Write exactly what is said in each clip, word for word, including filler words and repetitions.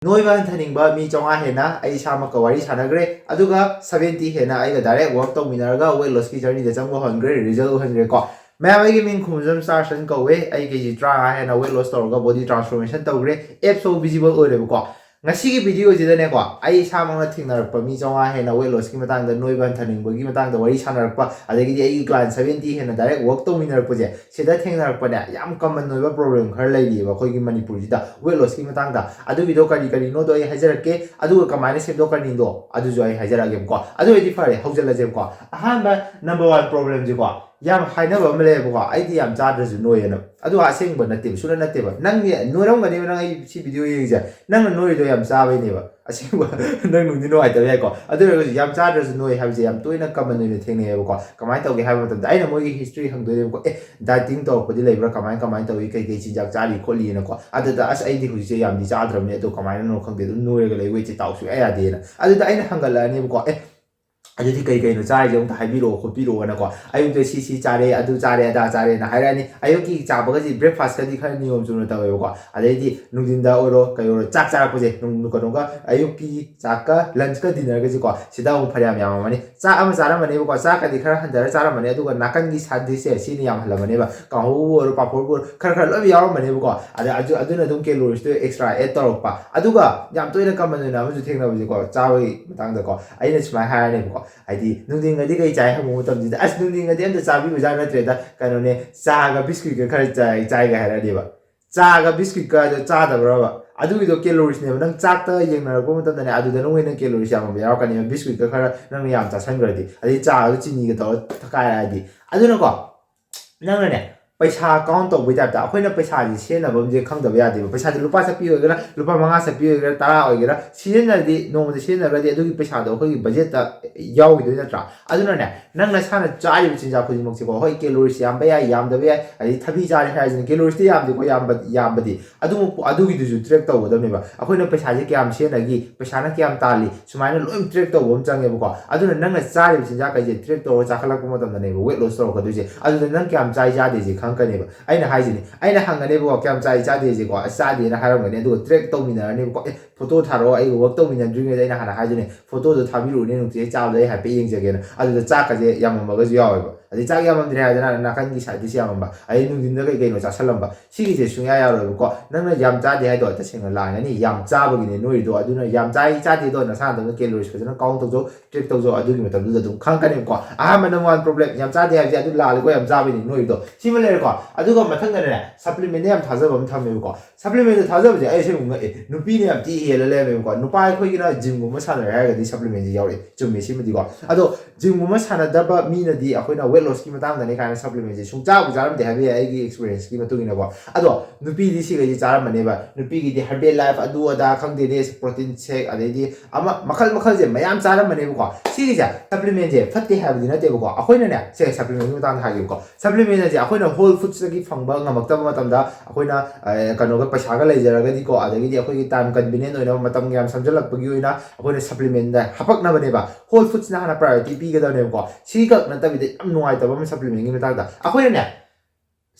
ꯅꯣꯏꯕ ꯍꯟꯊꯅꯤꯡꯕ ꯃꯤ ꯆꯥꯝꯃꯉꯥ ꯍꯦꯟꯅ ꯑꯩ ꯏꯁꯥꯃꯛꯀ ꯋꯥꯔꯤ ꯁꯥꯟꯅꯈ꯭ꯔꯦ, ꯑꯗꯨꯒ ꯁꯚꯦꯟꯇꯤ ꯍꯦꯟꯅ ꯑꯩꯒ ꯗꯥꯏꯔꯦꯛ ꯋꯥꯔꯛ ꯇꯧꯃꯤꯟꯅꯔꯒ ꯋꯦꯠ ꯂꯣꯁꯀꯤ ꯖꯔꯅꯤꯗ ꯆꯪꯕ ꯍꯧꯍꯟꯈ꯭ꯔꯦ, ꯔꯤꯖꯜ ꯎꯍꯟꯈ꯭ꯔꯦꯀꯣ꯫ ꯃꯌꯥꯝ, ꯑꯩꯒꯤ ꯃꯤꯡ ꯈꯨꯃꯨꯖꯝ ꯆꯥꯔꯁꯟ ꯀꯧꯋꯦ꯫ ꯑꯩ ꯀꯦ ꯖꯤ ꯇꯔꯥꯃꯉꯥ ꯍꯦꯟꯅ ꯋꯦꯠ ꯂꯣꯁ ꯇꯧꯔꯒ ꯕꯣꯗꯤ ꯇ꯭ꯔꯥꯟꯁꯐꯣꯔꯃꯦꯁꯟ ꯇꯧꯈ꯭ꯔꯦ꯫ ꯑꯦꯞꯁ ꯐꯥꯎ ꯚꯤꯖꯤꯕꯜ ꯑꯣꯏꯔꯦꯕꯀꯣ꯫ ꯉꯁꯤꯒꯤ ꯚꯤꯗꯤꯑꯣꯁꯤꯗꯅꯦꯀꯣ, ꯑꯩ ꯏꯁꯥꯃꯛꯅ ꯊꯦꯡꯅꯔꯛꯄ ꯃꯤ ꯆꯥꯝꯃꯉꯥ ꯍꯦꯟꯅ ꯋꯦꯠ ꯂꯣꯁꯀꯤ ꯃꯇꯥꯡꯗ, ꯅꯣꯏꯕ ꯍꯟꯊꯅꯤꯡꯕꯒꯤ ꯃꯇꯥꯡꯗ ꯋꯥꯔꯤ ꯁꯥꯟꯅꯔꯛꯄ, ꯑꯗꯒꯤꯗꯤ ꯑꯩꯒꯤ ꯀ꯭ꯂꯥꯏꯟ ꯁꯚꯦꯟꯇꯤ ꯍꯦꯟꯅ ꯗꯥꯏꯔꯦꯛ ꯋꯥꯔꯛ ꯇꯧꯃꯤꯟꯅꯔꯛꯄꯁꯦ, ꯁꯤꯗ ꯊꯦꯡꯅꯔꯛꯄꯅꯦ, ꯌꯥꯝ ꯀꯃꯟ ꯑꯣꯏꯕ ꯄ꯭ꯔꯣꯕ꯭ꯂꯦꯝ ꯈꯔ ꯂꯩꯔꯤꯑꯕ ꯑꯩꯈꯣꯏꯒꯤ ꯃꯅꯤꯄꯨꯔꯁꯤꯗ ꯋꯦꯠ ꯂꯣꯁꯀꯤ ꯃꯇꯥꯡꯗ꯫ ꯑꯗꯨꯒꯤꯗꯣ ꯀꯔꯤ ꯀꯔꯤꯅꯣꯗꯣ ꯑꯩ ꯍꯥꯏꯖꯔꯛꯀꯦ, ꯑꯗꯨꯒ ꯀꯃꯥꯏꯅ ꯁꯦꯝꯗꯣꯛꯀꯅꯤꯗꯣ ꯑꯗꯨꯁꯨ ꯑꯩ ꯍꯥꯏꯖꯔꯛꯑꯒꯦꯕꯀꯣ꯫ ꯑꯗꯨ ꯑꯣꯏꯔꯗꯤ ꯐꯔꯦ, ꯍꯧꯖꯤꯜꯂꯁꯦꯕꯀꯣ꯫ ꯑꯍꯥꯟꯕ, ꯅꯝꯕꯔ ꯋꯥꯟ ꯄ꯭ꯔꯣꯕ꯭ꯂꯦꯝꯁꯤꯀꯣ, ꯌꯥꯝ ꯍꯥꯏꯅꯕ ꯑꯃ ꯂꯩꯌꯦꯕꯀꯣ, "ꯑꯩꯗꯤ ꯌꯥꯝ ꯆꯥꯗ꯭ꯔꯁꯨ ꯅꯣꯏꯌꯦꯅ"꯫ ꯑꯗꯨ ꯑꯁꯦꯡꯕ ꯅꯠꯇꯦꯕ, ꯁꯨꯡꯅ ꯅꯠꯇꯦꯕ꯫ ꯅꯪꯗꯤ ꯅꯣꯏꯔꯝꯒꯅꯦꯕ, ꯅꯪ ꯑꯩ ꯁꯤ ꯚꯤꯗꯤꯑꯣ ꯌꯦꯡꯉꯤꯁꯦ, ꯅꯪꯅ ꯅꯣꯏꯔꯤꯗꯣ ꯌꯥꯝ ꯆꯥꯕꯩꯅꯦꯕ꯫ ꯑꯁꯦꯡꯕ, ꯅꯪ ꯅꯨꯡꯗꯤ ꯅꯨꯡꯉꯥꯏꯇꯕ ꯌꯥꯏꯀꯣ꯫ ꯑꯗꯨ ꯑꯣꯏꯔꯒꯁꯨ ꯌꯥꯝ ꯆꯥꯗ꯭ꯔꯁꯨ ꯅꯣꯏ ꯍꯥꯏꯕꯁꯦ ꯌꯥꯝ ꯇꯣꯏꯅ ꯀꯃꯟ ꯑꯣꯏꯅ ꯊꯦꯡꯅꯩꯌꯦꯕꯀꯣ꯫ ꯀꯃꯥꯏꯅ ꯇꯧꯒꯦ ꯍꯥꯏꯕ ꯃꯇꯝꯗ, ꯑꯩꯅ ꯃꯣꯏꯒꯤ ꯍꯤꯁꯇ꯭ꯔꯤ ꯍꯪꯗꯣꯏꯅꯦꯕꯀꯣ, "ꯑꯦ, ꯗꯥꯏꯇꯤꯡ ꯇꯧꯔꯛꯄꯗꯤ ꯂꯩꯕ꯭ꯔꯥ, ꯀꯃꯥꯏ ꯀꯃꯥꯏꯅ ꯇꯧꯏ, ꯀꯩ ꯀꯩ ꯆꯤꯟꯖꯥꯛ ꯆꯥꯔꯤ ꯈꯣꯠꯂꯤꯅꯀꯣ"꯫ ꯑꯗꯨꯗ, "ꯑꯁ, ꯑꯩꯗꯤ ꯍꯧꯖꯤꯛꯁꯦ ꯌꯥꯝꯗꯤ ꯆꯥꯗ꯭ꯔꯕꯅꯦ, ꯑꯗꯣ ꯀꯃꯥꯏꯅꯅꯣ ꯈꯪꯗꯦ, ꯑꯗꯨꯝ ꯅꯣꯏꯔꯒ ꯂꯩ, ꯋꯦꯠꯁꯦ ꯇꯥꯎ ꯁꯨꯡꯌꯥ ꯌꯥꯗꯦꯅ"꯫ ꯑꯗꯨꯗ ꯑꯩꯅ ꯍꯪꯒꯠꯂꯛꯑꯅꯦꯕꯀꯣ, "ꯑꯦ, ꯑꯗꯨꯗꯤ ꯀꯩ ꯀꯩꯅꯣ ꯆꯥꯔꯤꯁꯦ ꯑꯝꯇ ꯍꯥꯏꯕꯤꯔꯛꯑꯣ ꯈꯣꯠꯄꯤꯔꯛꯑꯣꯅꯀꯣ, ꯑꯌꯨꯛꯇ ꯁꯤ ꯁꯤ ꯆꯥꯔꯦ, ꯑꯗꯨ ꯆꯥꯔꯦ, ꯑꯗꯥ ꯆꯥꯔꯦꯅ" ꯍꯥꯏꯔꯛꯑꯅꯤ꯫ ꯑꯌꯨꯛꯀꯤ ꯆꯥꯕꯒꯁꯤ, ꯕ꯭ꯔꯦꯛꯐꯥꯁꯀꯗꯤ ꯈꯔ ꯅꯤꯌꯣꯝ ꯆꯨꯝꯅ ꯇꯧꯋꯦꯕꯀꯣ꯫ ꯑꯗꯩꯗꯤ ꯅꯨꯡꯊꯤꯟꯗ ꯑꯣꯏꯔꯣ ꯀꯩ ꯑꯣꯏꯔꯣ, ꯆꯥꯛ ꯆꯥꯔꯛꯄꯁꯦ, ꯅꯨꯡ-, ꯀꯩꯅꯣꯒ, ꯑꯌꯨꯛꯀꯤ ꯆꯥꯛꯀ ꯂꯟꯁꯀ ꯗꯤꯅꯔꯒꯁꯤꯀꯣ, ꯁꯤꯗ ꯑꯃꯨꯛ ꯐꯅꯌꯥꯝ ꯌꯥꯝꯃꯝꯃꯅꯤ꯫ ꯆꯥꯛ ꯑꯃ ꯆꯥꯔꯝꯃꯅꯦꯕꯀꯣ, ꯆꯥꯛꯀꯗꯤ ꯈꯔ ꯍꯟꯊꯔ ꯆꯥꯔꯝꯃꯅꯤ, ꯑꯗꯨꯒ ꯅꯥꯀꯟꯒꯤ ꯁꯥꯏꯠ ꯗꯤꯁꯁꯦ, ꯁꯤꯅ ꯌꯥꯝꯍꯜꯂꯝꯃꯅꯦꯕ꯫ ꯀꯥꯡꯍꯧꯕꯨ ꯑꯣꯏꯔꯣ, ꯄꯥꯐꯣꯔꯕꯨ ꯑꯣꯏꯔꯣ, ꯈꯔ ꯈꯔ ꯂꯣꯏꯅ ꯌꯥꯎꯔꯝꯃꯅꯦꯕꯀꯣ꯫ ꯑꯗ ꯑꯗꯨ, ꯑꯗꯨꯅ ꯑꯗꯨꯝ ꯀꯦꯂꯣꯔꯤꯁꯇꯣ ꯑꯦꯛꯁꯇ꯭ꯔꯥ ꯑꯦꯗ ꯇꯧꯔꯛꯄ꯫ ꯑꯗꯨꯒ ꯌꯥꯝ ꯇꯣꯏꯅ ꯀꯃꯟ ꯑꯣꯏꯅ ꯑꯃꯁꯨ ꯊꯦꯡꯅꯕꯁꯦꯀꯣ, ꯆꯥꯕꯒꯤ ꯃꯇꯥꯡꯗꯀꯣ, ꯑꯩꯅ ꯁꯨꯃꯥꯏꯅ ꯍꯥꯏꯔꯅꯦꯕꯀꯣ, ꯍꯥꯏꯗꯤ, "ꯅꯨꯡꯊꯤꯟꯒꯗꯤ ꯀꯩ ꯆꯥꯏ?" ꯍꯪꯕ ꯃꯇꯝꯁꯤꯗ, "ꯑꯁ, ꯅꯨꯡꯊꯤꯟꯒꯗꯤ ꯑꯝꯇ ꯆꯥꯕꯤꯕꯖꯥꯠ ꯅꯠꯇ꯭ꯔꯦꯗ, ꯀꯩꯅꯣꯅꯦ, ꯆꯥꯒ ꯕꯤꯁꯀꯨꯏꯠꯀ ꯈꯔ ꯆꯥꯏ, ꯆꯥꯏꯒ" ꯍꯥꯏꯔꯛꯑꯅꯦꯕ꯫ ꯆꯥꯒ ꯕꯤꯁꯀꯨꯏꯠꯀ ꯑꯗꯣ ꯆꯥꯗꯕ꯭ꯔꯕ? ꯑꯗꯨꯒꯤꯗꯣ ꯀꯦꯂꯣꯔꯤꯁꯅꯦꯕ꯫ ꯅꯪ ꯆꯥꯛꯇ ꯌꯦꯡꯅꯔꯛꯄ ꯃꯇꯝꯗꯅꯦ, ꯑꯗꯨꯗ ꯅꯪ ꯍꯦꯟꯅ ꯀꯦꯂꯣꯔꯤꯁ ꯌꯥꯝꯃꯝꯕ ꯌꯥꯎꯔꯛꯀꯅꯦꯕ, ꯕꯤꯁꯀꯨꯏꯠꯀ ꯈꯔ ꯅꯪꯅ ꯌꯥꯝ ꯆꯥꯁꯟꯈ꯭ꯔꯗꯤ, ꯑꯗꯩ ꯆꯥꯒꯗꯣ ꯆꯤꯅꯤꯒ ꯇꯧꯔ ꯊꯛꯀꯥꯏꯔꯛꯑꯗꯤ꯫ ꯑꯗꯨꯅꯀꯣ, ꯅꯪꯅꯅꯦ, ꯄꯩꯁꯥ ꯀꯥꯎꯟ ꯇꯧꯕꯩ ꯇꯥꯏꯞꯇ ꯑꯩꯈꯣꯏꯅ ꯄꯩꯁꯥꯁꯦ ꯁꯤꯖꯤꯟꯅꯕ ꯑꯃꯁꯦ ꯈꯪꯗꯕ ꯌꯥꯗꯦꯕ꯫ ꯄꯩꯁꯥꯁꯦ ꯂꯨꯄꯥ ꯆꯠꯄꯤ ꯑꯣꯏꯒꯦꯔꯥ, ꯂꯨꯄꯥ ꯃꯉꯥ ꯆꯠꯄꯤ ꯑꯣꯏꯒꯦꯔꯥ, ꯇꯔꯥ ꯑꯣꯏꯒꯦꯔꯥ, ꯁꯤꯖꯤꯟꯅꯔꯗꯤ, ꯅꯣꯡꯃꯗ ꯁꯤꯖꯤꯟꯅꯔꯒꯗꯤ ꯑꯗꯨꯒꯤ ꯄꯩꯁꯥꯗꯣ ꯑꯩꯈꯣꯏꯒꯤ ꯕꯖꯦꯠꯇ ꯌꯥꯎꯈꯤꯗꯣꯏ ꯅꯠꯇ꯭ꯔꯥ? ꯑꯗꯨꯅꯅꯦ, ꯅꯪ ꯅꯁꯥꯅ ꯆꯥꯔꯤꯕ ꯆꯤꯟꯖꯥꯛ ꯈꯨꯗꯤꯡꯃꯛꯁꯦꯀꯣ, ꯍꯣꯏ, ꯀꯦꯂꯣꯔꯤꯁ ꯌꯥꯝꯕ ꯌꯥꯏ, ꯌꯥꯝꯗꯕ ꯌꯥꯏ, ꯑꯗꯩ ꯊꯕꯤ ꯆꯥꯔꯦ ꯍꯥꯏꯔꯁꯤꯅ, ꯀꯦꯂꯣꯔꯤꯁꯇꯤ ꯌꯥꯝꯗꯦꯀꯣ, ꯌꯥꯝꯕ-, ꯌꯥꯝꯕꯗꯤ꯫ ꯑꯗꯨꯃꯛꯄꯨ, ꯑꯗꯨꯒꯤꯗꯨꯁꯨ ꯇ꯭ꯔꯦꯛ ꯇꯧꯒꯗꯕꯅꯦꯕ꯫ ꯑꯩꯈꯣꯏꯅ ꯄꯩꯁꯥꯁꯦ ꯀꯌꯥꯝ ꯁꯤꯖꯤꯟꯅꯈꯤ, ꯄꯩꯁꯥꯅ ꯀꯌꯥꯝ ꯇꯥꯜꯂꯤ, ꯁꯨꯃꯥꯏꯅ ꯂꯣꯏ ꯇ꯭ꯔꯦꯛ ꯇꯧꯕ ꯑꯃ ꯆꯪꯉꯦꯕꯀꯣ꯫ ꯑꯗꯨꯅ ꯅꯪꯅ ꯆꯥꯔꯤꯕ ꯆꯤꯟꯖꯥꯛꯈꯩꯁꯦ ꯇ꯭ꯔꯦꯛ ꯇꯧꯔꯒ ꯆꯥꯈꯠꯂꯛꯄ ꯃꯇꯝꯗꯅꯦꯕ ꯋꯦꯠ ꯂꯣꯁ ꯇꯧꯔꯛꯀꯗꯣꯏꯁꯦ꯫ ꯑꯗꯨꯗ ꯅꯪ ꯀꯌꯥꯝ ꯆꯥꯏ ꯆꯥꯗꯦꯁꯦ ꯈꯪ- ꯍꯪꯉꯛꯀꯅꯦꯕ꯫ ꯑꯩꯅ ꯍꯥꯏꯁꯤꯅꯤ, ꯑꯩꯅ ꯍꯪꯒꯅꯦꯕꯀꯣ, "ꯀꯌꯥꯝ ꯆꯥꯏ ꯆꯥꯗꯦꯁꯦꯀꯣ?" "ꯑꯁ, ꯆꯥꯗꯦꯅ" ꯍꯥꯏꯔꯝꯒꯅꯤ꯫ ꯑꯗꯨꯒ ꯇ꯭ꯔꯦꯛ ꯇꯧꯃꯤꯟꯅꯔꯅꯦꯕꯀꯣ꯫ "ꯑꯦ, ꯐꯣꯇꯣ ꯊꯥꯔꯛꯑꯣ, ꯑꯩꯒ ꯋꯥꯛ ꯇꯧꯃꯤꯟꯅꯗ꯭ꯔꯤꯉꯩꯗ ꯑꯩꯅ ꯍꯥꯟꯅ ꯍꯥꯏꯗꯣꯏꯅꯦ, ꯐꯣꯇꯣꯗꯣ ꯊꯥꯕꯤꯔꯛꯎꯅꯦ, ꯅꯨꯡꯇꯤ ꯑꯩ ꯆꯥꯕꯗꯣ ꯑꯩ ꯍꯥꯏꯐꯦꯠ ꯌꯦꯡꯖꯒꯦꯅ"꯫ ꯑꯗꯨꯗ ꯆꯥꯛꯀꯁꯦ ꯌꯥꯝꯃꯝꯕꯒꯁꯨ ꯌꯥꯎꯋꯦꯕ꯫ ꯑꯗꯩ ꯆꯥꯛ ꯌꯥꯝꯃꯝꯗ꯭ꯔꯦ ꯍꯥꯏꯗꯅ ꯅꯥꯀꯟꯒꯤ ꯁꯥꯏꯠꯇꯁꯨ ꯌꯥꯝꯃꯝꯕ, ꯑꯗꯩ ꯅꯨꯡꯊꯤꯟꯗ ꯀꯩ ꯀꯩꯅꯣ ꯆꯥꯁꯜꯂꯝꯕ꯫ ꯁꯤꯒꯤꯁꯦ ꯁꯨꯡꯌꯥ ꯌꯥꯔꯣꯏꯕꯀꯣ꯫ ꯅꯪꯅ ꯌꯥꯝ ꯆꯥꯗꯦ ꯍꯥꯏꯗꯣ ꯇꯁꯦꯡꯅ ꯂꯥꯟꯒꯅꯤ꯫ ꯌꯥꯝ ꯆꯥꯕꯒꯤꯅꯦ ꯅꯣꯏꯔꯤꯗꯣ꯫ ꯑꯗꯨꯅ ꯌꯥꯝ ꯆꯥꯏ ꯆꯥꯗꯦꯗꯣ ꯅꯁꯥ ꯅꯇꯣꯝꯇ calories ꯐꯖꯅ count ꯇꯧꯖꯧ, track ꯇꯧꯖꯧ, ꯑꯗꯨꯒꯤ ꯃꯇꯝꯗꯨꯗ ꯑꯗꯨꯝ ꯈꯪꯉꯛꯀꯅꯦꯕꯀꯣ꯫ ꯑꯍꯥꯟꯕ number one problem, ꯌꯥꯝ ꯆꯥꯗꯦ ꯍꯥꯏꯕꯁꯦ ꯑꯗꯨ ꯂꯥꯜꯂꯦꯀꯣ, ꯌꯥꯝ ꯆꯥꯕꯩꯅꯤ ꯅꯣꯏꯔꯤꯗꯣ꯫ ꯁꯤꯃ ꯂꯩꯔꯦꯀꯣ꯫ ꯑꯗꯨꯒ ꯃꯊꯪꯗꯅꯦ, supplement ꯗ ꯌꯥꯝ ꯊꯥꯖꯕ ꯑꯃ ꯊꯝꯃꯦꯕꯀꯣ꯫ Supplement ꯗ ꯊꯥꯖꯕꯁꯦ ꯑꯩ ꯑꯁꯦꯡꯕ ꯉꯛꯑꯦ꯫ ꯅꯨꯄꯤꯅ ꯌꯥꯝ ꯊꯤ ꯍꯦꯜꯂ ꯂꯩꯔꯝꯃꯦꯕꯀꯣ꯫ ꯅꯨꯄꯥ ꯑꯩꯈꯣꯏꯒꯤꯅ gym ꯒꯨꯝꯕ ꯁꯥꯟꯅꯔꯦ ꯍꯥꯏꯔꯒꯗꯤ supplement ꯁꯦ ꯌꯥꯎꯔꯛꯑꯦ꯫ ꯆꯨꯝꯃꯦ ꯁꯤꯃꯗꯤꯀꯣ꯫ ꯑꯗꯣ gym ꯒꯨꯝꯕ ꯁꯥꯟꯅꯗꯕ ꯃꯤꯅꯗꯤ ꯑꯩꯈꯣꯏꯅ weight loss ꯀꯤ ꯃꯇꯥꯡꯗꯅꯦ ꯀꯥꯏꯅ supplement ꯁꯦ ꯁꯨꯡꯆꯥꯕꯨ ꯆꯥꯔꯝꯗꯦ ꯍꯥꯏꯕ ꯌꯥꯏ, ꯑꯩꯒꯤ experience ꯀꯤ ꯃꯇꯨꯡ ꯏꯟꯅꯀꯣ꯫ ꯑꯗꯣ ꯅꯨꯄꯤꯗꯤ ꯁꯤꯈꯩꯗꯤ ꯆꯥꯔꯝꯃꯅꯦꯕ꯫ ꯅꯨꯄꯤꯒꯤꯗꯤ Herbalife ꯂꯥꯏꯐ ꯑꯗꯨ ꯑꯗꯥ ꯈꯪꯗꯦꯅꯦ, protein shake, ꯑꯗꯩꯗꯤ ꯑꯃ ꯃꯈꯜ ꯃꯈꯜꯁꯦ ꯃꯌꯥꯝ ꯆꯥꯔꯝꯃꯅꯦꯕꯀꯣ꯫ ꯁꯤꯒꯤꯁꯦ supplement ꯁꯦ ꯐꯠꯇꯦ ꯍꯥꯏꯕꯗꯤ ꯅꯠꯇꯦꯕꯀꯣ꯫ ꯑꯩꯈꯣꯏꯅꯅꯦ, ꯁꯦ supplement ꯀꯤ ꯃꯇꯥꯡꯗ ꯍꯥꯏꯒꯦꯕꯀꯣ꯫ Supplement ꯁꯦ ꯑꯩꯈꯣꯏꯅ whole foods ꯇꯒꯤ ꯐꯪꯕ ꯉꯝꯃꯛꯇꯕ ꯃꯇꯝꯗ, ꯑꯩꯈꯣꯏꯅ, ꯑ, ꯀꯩꯅꯣꯒ ꯄꯩꯁꯥꯒ ꯂꯩꯖꯔꯒꯗꯤꯀꯣ, ꯑꯗꯒꯤꯗꯤ ꯑꯩꯈꯣꯏꯒꯤ time convenient ꯑꯣꯏꯅꯕ, ꯃꯇꯝꯒ ꯌꯥꯝ ꯁꯝꯖꯜꯂꯛꯄꯒꯤ ꯑꯣꯏꯅ ꯑꯩꯈꯣꯏꯅ supplement ꯇ ꯍꯥꯄꯛꯅꯕꯅꯦꯕ꯫ Whole foods ꯅ ꯍꯥꯟꯅ priority ꯄꯤꯒꯗꯕꯅꯦꯕꯀꯣ꯫ ꯁꯤꯈꯛ ꯅꯠꯇꯕꯤꯗ ꯌꯥꯝ ꯅꯨꯡꯉꯥꯏꯇꯕ ꯑꯃ supplement ꯀꯤ ꯃꯇꯥꯡꯗ, ꯑꯩꯈꯣꯏꯅꯅꯦ,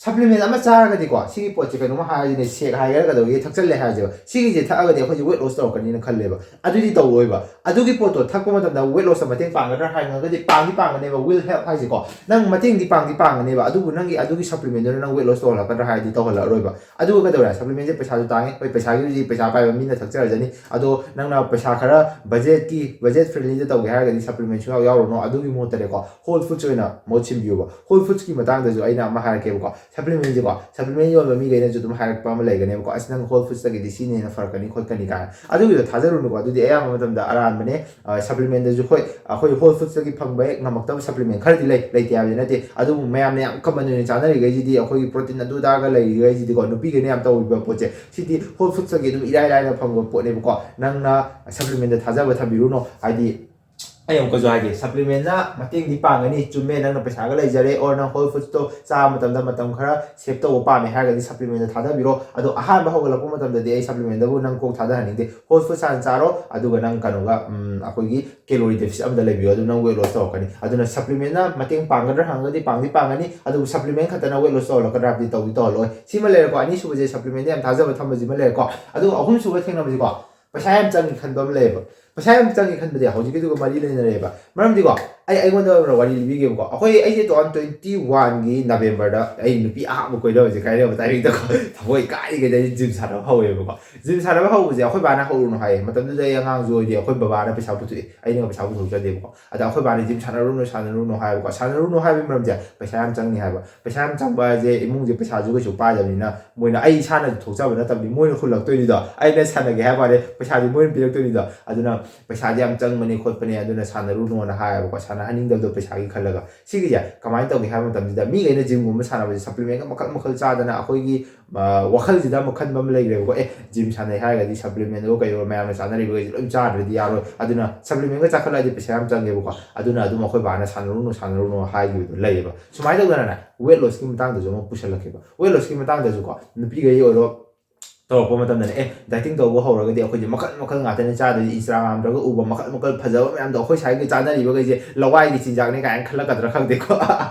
supplement ꯑꯃ ꯆꯥꯔꯒꯗꯤꯀꯣ, ꯁꯤꯒꯤ ꯄꯣꯠꯁꯦ ꯀꯩꯅꯣꯝꯃ ꯍꯥꯏꯔꯁꯤꯅꯦ, shake ꯍꯥꯏꯒꯦꯔꯥ ꯀꯩꯗꯧꯒꯦ, ꯊꯛꯆꯜꯂꯦ ꯍꯥꯏꯔꯁꯦꯕ, ꯁꯤꯒꯤꯁꯦ ꯊꯛꯑꯒꯗꯤ ꯑꯩꯈꯣꯏꯁꯦ weight loss ꯇꯧꯔꯛꯀꯅꯤꯅ ꯈꯜꯂꯦꯕ꯫ ꯑꯗꯨꯗꯤ ꯇꯧꯔꯣꯏꯕ꯫ ꯑꯗꯨꯒꯤ ꯄꯣꯠꯇꯣ ꯊꯛꯄ ꯃꯇꯝꯗ weight loss ꯇ ꯃꯇꯦꯡ ꯄꯥꯡꯒꯗ꯭ꯔꯥ ꯍꯥꯏꯔꯒꯗꯤ ꯄꯥꯡꯗꯤ ꯄꯥꯡꯒꯅꯦꯕ, will help ꯍꯥꯏꯁꯦꯀꯣ꯫ ꯅꯪ ꯃꯇꯦꯡꯗꯤ ꯄꯥꯡꯗꯤ ꯄꯥꯡꯒꯅꯦꯕ, ꯑꯗꯨꯕꯨ ꯅꯪꯒꯤ ꯑꯗꯨꯒꯤ supplement ꯗꯨꯅ ꯅꯪ weight loss ꯇꯧꯍꯜꯂꯛꯀꯗ꯭ꯔꯥ ꯍꯥꯏꯔꯗꯤ ꯇꯧꯍꯜꯂꯛꯑꯔꯣꯏꯕ꯫ ꯑꯗꯨꯒ ꯀꯩꯗꯧꯔꯦ? Supplement ꯁꯦ ꯄꯩꯁꯥꯁꯨ ꯇꯥꯡꯉꯤ꯫ ꯍꯣꯏ, ꯄꯩꯁꯥꯒꯤꯕꯨꯗꯤ ꯄꯩꯁꯥ ꯄꯥꯏꯕ ꯃꯤꯅ ꯊꯛꯆꯔꯖꯅꯤ꯫ ꯑꯗꯣ ꯅꯪꯅ ꯄꯩꯁꯥ ꯈꯔ budget ꯀꯤ, budget friendly ꯗ ꯇꯧꯒꯦ ꯍꯥꯏꯔꯒꯗꯤ supplement ꯁꯨꯡꯌꯥꯎ ꯌꯥꯎꯔꯨꯅꯣ꯫ ꯑꯗꯨꯒꯤ ꯃꯍꯨꯠꯇꯅꯦꯀꯣ, whole foods ꯑꯣꯏꯅ ꯃꯍꯨꯠ ꯁꯤꯟꯕꯤꯌꯨꯕ꯫ Whole foods ꯀꯤ ꯃꯇꯥꯡꯗꯁꯨ ꯑꯩꯅ ꯑꯃ ꯍꯥꯏꯔꯛꯀꯦꯕꯀꯣ꯫ Supplement ꯁꯦꯀꯣ, supplement ꯌꯣꯟꯕ ꯃꯤꯈꯩꯅꯁꯨ ꯑꯗꯨꯝ ꯍꯥꯏꯔꯛꯄ ꯑꯃ ꯂꯩꯒꯅꯦꯕꯀꯣ, "ꯑꯁ, ꯅꯪ whole foods ꯇꯒꯤꯗꯤ ꯁꯤꯅ ꯍꯦꯟꯅ ꯐꯔꯛꯀꯅꯤ ꯈꯣꯠꯀꯅꯤ" ꯀꯥꯏꯅ꯫ ꯑꯗꯨꯒꯤꯗꯣ ꯊꯥꯖꯔꯨꯅꯨꯀꯣ, ꯑꯗꯨꯗꯤ ꯑꯌꯥꯝꯕ ꯃꯇꯝꯗ ꯑꯔꯥꯟꯕꯅꯦ꯫ ꯑ, supplement ꯗꯁꯨ ꯍꯣꯏ, ꯑꯩꯈꯣꯏ whole foods ꯇꯒꯤ ꯐꯪꯕ ꯍꯦꯛ ꯉꯝꯃꯛꯇꯕ supplement ꯈꯔꯗꯤ ꯂꯩ, ꯂꯩꯇꯦ ꯍꯥꯏꯕꯗꯤ ꯅꯠꯇꯦ꯫ ꯑꯗꯨꯕꯨ ꯃꯌꯥꯝꯅ ꯌꯥꯝ common ꯑꯣꯏꯅ ꯆꯥꯅꯔꯤꯈꯩꯁꯤꯗꯤ ꯑꯩꯈꯣꯏꯒꯤ protein ꯑꯗꯨ ꯑꯗꯥꯒ ꯂꯩꯔꯤꯈꯩꯁꯤꯗꯤꯀꯣ, ꯅꯨꯄꯤꯈꯩꯅ ꯌꯥꯝ ꯇꯧꯔꯤꯕ ꯄꯣꯠꯁꯦ, ꯁꯤꯗꯤ whole foods ꯇꯒꯤ ꯑꯗꯨꯝ ꯏꯔꯥꯏ ꯂꯥꯏꯅ ꯐꯪꯕ ꯄꯣꯠꯅꯦꯕꯀꯣ꯫ ꯅꯪꯅ supplement ꯗ ꯊꯥꯖꯕ ꯊꯝꯕꯤꯔꯨꯅꯣ, ꯍꯥꯏꯗꯤ ꯑꯩ ꯑꯃꯨꯛꯀꯁꯨ ꯍꯥꯏꯒꯦ, ꯁꯄ꯭ꯂꯤꯃꯦꯟꯅ ꯃꯇꯦꯡꯗꯤ ꯄꯥꯡꯒꯅꯤ, ꯆꯨꯝꯃꯦ, ꯅꯪꯅ ꯄꯩꯁꯥꯒ ꯂꯩꯖꯔꯦ, or ꯅꯪ ꯍꯣꯜ ꯐꯨꯗꯁꯇꯣ ꯆꯥꯕ ꯃꯇꯝꯗ ꯃꯇꯝ ꯈꯔ ꯁꯦꯞ ꯇꯧꯕ ꯄꯥꯝꯃꯦ ꯍꯥꯏꯔꯒꯗꯤ ꯁꯄ꯭ꯂꯤꯃꯦꯟꯗ ꯊꯥꯗꯕꯤꯔꯣ꯫ ꯑꯗꯣ ꯑꯍꯥꯟꯕ ꯍꯧꯒꯠꯂꯛꯄ ꯃꯇꯝꯗꯗꯤ ꯑꯩ ꯁꯄ꯭ꯂꯤꯃꯦꯟꯗꯕꯨ ꯅꯪ ꯀꯣꯛ ꯊꯥꯗꯍꯟꯅꯤꯡꯗꯦ꯫ ꯍꯣꯜ ꯐꯨꯗꯁ ꯍꯥꯟꯅ ꯆꯥꯔꯣ, ꯑꯗꯨꯒ ꯅꯪ ꯀꯩꯅꯣꯒ ꯎꯝ, ꯑꯩꯈꯣꯏꯒꯤ ꯀꯦꯂꯣꯔꯤ ꯗꯦꯐꯤꯁꯤꯠ ꯑꯃꯗ ꯂꯩꯕꯤꯌꯣ, ꯑꯗꯨ ꯅꯪ ꯋꯦꯠ ꯂꯣꯁ ꯇꯧꯔꯛꯀꯅꯤ꯫ ꯑꯗꯨꯅ ꯁꯄ꯭ꯂꯤꯃꯦꯟꯅ ꯃꯇꯦꯡ ꯄꯥꯡꯒꯗ꯭ꯔꯥ ꯍꯪꯉꯒꯗꯤ ꯄꯥꯡꯗꯤ ꯄꯥꯡꯒꯅꯤ, ꯑꯗꯨꯕꯨ ꯁꯄ꯭ꯂꯤꯃꯦꯟ ꯈꯛꯇꯅ ꯋꯦꯠ ꯂꯣꯁ ꯇꯧꯍꯜꯂꯛꯀꯗ꯭ꯔꯥ ꯍꯥꯏꯕꯗꯤ ꯇꯧꯗꯤ ꯇꯧꯍꯜꯂꯣꯏ꯫ ꯁꯤꯃ ꯂꯩꯔꯦꯀꯣ, ꯑꯅꯤꯁꯨꯕꯁꯦ ꯁꯄ꯭ꯂꯤꯃꯦꯟꯗ ꯌꯥꯝ ꯊꯥꯖꯕ ꯊꯝꯕꯁꯤꯃ ꯂꯩꯔꯦꯀꯣ꯫ ꯑꯗꯨꯒ ꯑꯍꯨꯝꯁꯨꯕ ꯊꯦꯡꯅꯕꯁꯤꯀꯣ, ꯄꯩꯁꯥ ꯌꯥꯝ ꯆꯪꯉꯤ ꯈꯟꯕ ꯑꯃ ꯂꯩꯌꯦꯕ꯫ ꯄꯩꯁꯥ ꯌꯥꯝ ꯆꯪꯉꯤ ꯈꯟꯕꯗꯤ ꯍꯧꯖꯤꯛꯀꯤꯗꯨꯒ ꯃꯔꯤ ꯂꯩꯅꯔꯦꯕ꯫ ꯃꯔꯝꯗꯤꯀꯣ, ꯑꯩ ꯑꯩꯉꯣꯟꯗ ꯋꯥꯔꯤ ꯂꯤꯕꯤꯒꯦꯕꯀꯣ꯫ ꯑꯩꯈꯣꯏ ꯑꯩꯁꯦ ꯇꯨ ꯊꯥꯎꯖꯟ ꯇ꯭ꯋꯦꯟꯇꯤ ꯋꯥꯟꯒꯤ ꯅꯕꯦꯝꯕꯔꯗ ꯑꯩ ꯅꯨꯄꯤ ꯑꯍꯥꯟꯕ ꯀꯣꯏꯅꯕꯁꯦ ꯀꯥꯏꯅꯕ ꯇꯥꯏꯃꯤꯡꯗꯀꯣ, ꯊꯃꯣꯏ ꯀꯥꯏꯔꯤꯉꯩꯗ ꯑꯩ ꯖꯤꯝ ꯁꯥꯟꯅꯕ ꯍꯧꯋꯦꯕꯀꯣ꯫ ꯖꯤꯝ ꯁꯥꯟꯅꯕ ꯍꯧꯕꯁꯦ ꯑꯩꯈꯣꯏ ꯕꯥꯅ ꯍꯧꯔꯨꯅꯨ ꯍꯥꯏꯌꯦ꯫ ꯃꯇꯝꯗꯨꯗ ꯑꯩ ꯑꯉꯥꯡꯁꯨ ꯑꯣꯏꯔꯤ, ꯑꯩꯈꯣꯏ ꯕꯕꯥꯅ ꯄꯩꯁꯥ ꯄꯨꯊꯣꯛꯑꯦ, ꯑꯩꯅ ꯄꯩꯁꯥ ꯄꯨꯊꯣꯛꯆꯗꯦꯕꯀꯣ꯫ ꯑꯗ ꯑꯩꯈꯣꯏ ꯕꯥꯅ ꯖꯤꯝ ꯁꯥꯟꯅꯔꯨꯅꯨ, ꯁꯥꯟꯅꯔꯨꯅꯨ ꯍꯥꯏꯕꯀꯣ꯫ ꯁꯥꯟꯅꯔꯨꯅꯨ ꯍꯥꯏꯕꯒꯤ ꯃꯔꯝꯁꯦ ꯄꯩꯁꯥ ꯌꯥꯝ ꯆꯪꯅꯤ ꯍꯥꯏꯕ꯫ ꯄꯩꯁꯥ ꯌꯥꯝ ꯆꯪꯕ ꯍꯥꯏꯁꯦ ꯏꯃꯨꯡꯁꯦ ꯄꯩꯁꯥꯁꯨ ꯀꯩꯁꯨ ꯄꯥꯏꯗꯕꯅꯤꯅ ꯃꯣꯏꯅ, ꯑꯩ ꯏꯁꯥꯅ ꯊꯣꯛꯆꯕ ꯅꯠꯇꯕꯅꯤ, ꯃꯣꯏꯅ ꯍꯨꯜꯂꯛꯇꯣꯏꯅꯤꯗꯣ, ꯑꯩꯅ ꯁꯥꯟꯅꯒꯦ ꯍꯥꯏꯕ ꯋꯥꯅꯤ, ꯄꯩꯁꯥꯗꯤ ꯃꯣꯏꯅ ꯄꯤꯔꯛꯇꯣꯏꯅꯤꯗꯣ꯫ ꯑꯗꯨꯅ ꯄꯩꯁꯥꯗꯤ ꯌꯥꯝ ꯆꯪꯕꯅꯤ ꯈꯣꯠꯄꯅꯤ, ꯑꯗꯨꯅ ꯁꯥꯟꯅꯔꯨꯅꯣꯅ ꯍꯥꯏꯌꯦꯕꯀꯣ, ꯁꯥꯟꯅꯍꯟꯅꯤꯡꯗꯕꯗꯣ ꯄꯩꯁꯥꯒꯤ ꯈꯜꯂꯒ꯫ ꯁꯤꯒꯤꯁꯦ ꯀꯃꯥꯏꯅ ꯇꯧꯒꯦ ꯍꯥꯏꯕ ꯃꯇꯝꯁꯤꯗ, ꯃꯤꯈꯩꯅ ꯖꯤꯝꯒꯨꯝꯕ ꯁꯥꯟꯅꯕꯁꯦ ꯁꯄ꯭ꯂꯤꯃꯦꯟꯒ ꯃꯈꯜ ꯃꯈꯜ ꯆꯥꯗꯅ ꯑꯩꯈꯣꯏꯒꯤ ꯑ, ꯋꯥꯈꯜꯁꯤꯗ ꯑꯃ ꯈꯟꯕ ꯑꯃ ꯂꯩꯈ꯭ꯔꯦꯕꯀꯣ꯫ ꯑꯦ, ꯖꯤꯝ ꯁꯥꯟꯅꯩ ꯍꯥꯏꯔꯒꯗꯤ ꯁꯄ꯭ꯂꯤꯃꯦꯟꯗꯣ ꯀꯩꯗꯣ ꯃꯌꯥꯝꯅ ꯆꯥꯅꯔꯤꯕꯈꯩꯁꯦ ꯂꯣꯏ ꯆꯥꯗ꯭ꯔꯗꯤ ꯌꯥꯔꯣꯏ, ꯑꯗꯨꯅ ꯁꯄ꯭ꯂꯤꯃꯦꯟꯒ ꯆꯥꯈꯠꯂꯛꯑꯗꯤ ꯄꯩꯁꯥ ꯌꯥꯝ ꯆꯪꯉꯦꯕꯀꯣ꯫ ꯑꯗꯨꯅ ꯑꯗꯨꯝ ꯑꯩꯈꯣꯏ ꯕꯥꯅ ꯁꯥꯟꯅꯔꯨꯅꯨ, ꯁꯥꯟꯅꯔꯨꯅꯨ ꯍꯥꯏꯈꯤꯕꯗꯣ ꯂꯩꯌꯦꯕ꯫ ꯁꯨꯃꯥꯏꯅ ꯇꯧꯗꯅꯅꯦ, ꯋꯦꯠ ꯂꯣꯁꯀꯤ ꯃꯇꯥꯡꯗꯁꯨ ꯑꯃꯨꯛ ꯄꯨꯁꯜꯂꯛꯀꯦꯕ꯫ ꯋꯦꯠ ꯂꯣꯁꯀꯤ ꯃꯇꯥꯡꯗꯁꯨꯀꯣ, ꯅꯨꯄꯤꯈꯩ ꯑꯣꯏꯔꯣ, ꯇꯧꯔꯛꯄ ꯃꯇꯝꯗꯅꯦ, ꯑꯦ, ꯗꯥꯏꯇꯤꯡ ꯇꯧꯕ ꯍꯧꯔꯒꯗꯤ ꯑꯩꯈꯣꯏꯁꯦ ꯃꯈꯜ ꯃꯈꯜ ꯉꯥꯛꯇꯅꯦ ꯆꯥꯗꯣꯏꯁꯦ꯫ ꯏꯟꯁꯇꯥꯒ꯭ꯔꯥꯝꯗꯒ ꯎꯕ ꯃꯈꯜ ꯃꯈꯜ ꯐꯖꯕ ꯃꯌꯥꯝꯗꯣ ꯑꯩꯈꯣꯏ ꯁ꯭ꯋꯥꯏꯒꯤ ꯆꯥꯅꯔꯤꯕꯈꯩꯁꯦ ꯂꯋꯥꯏꯒꯤ ꯆꯤꯟꯖꯥꯛꯅꯦ ꯀꯥꯏꯅ ꯈꯜꯂꯛꯀꯗ꯭ꯔꯥ ꯈꯪꯗꯦꯀꯣ꯫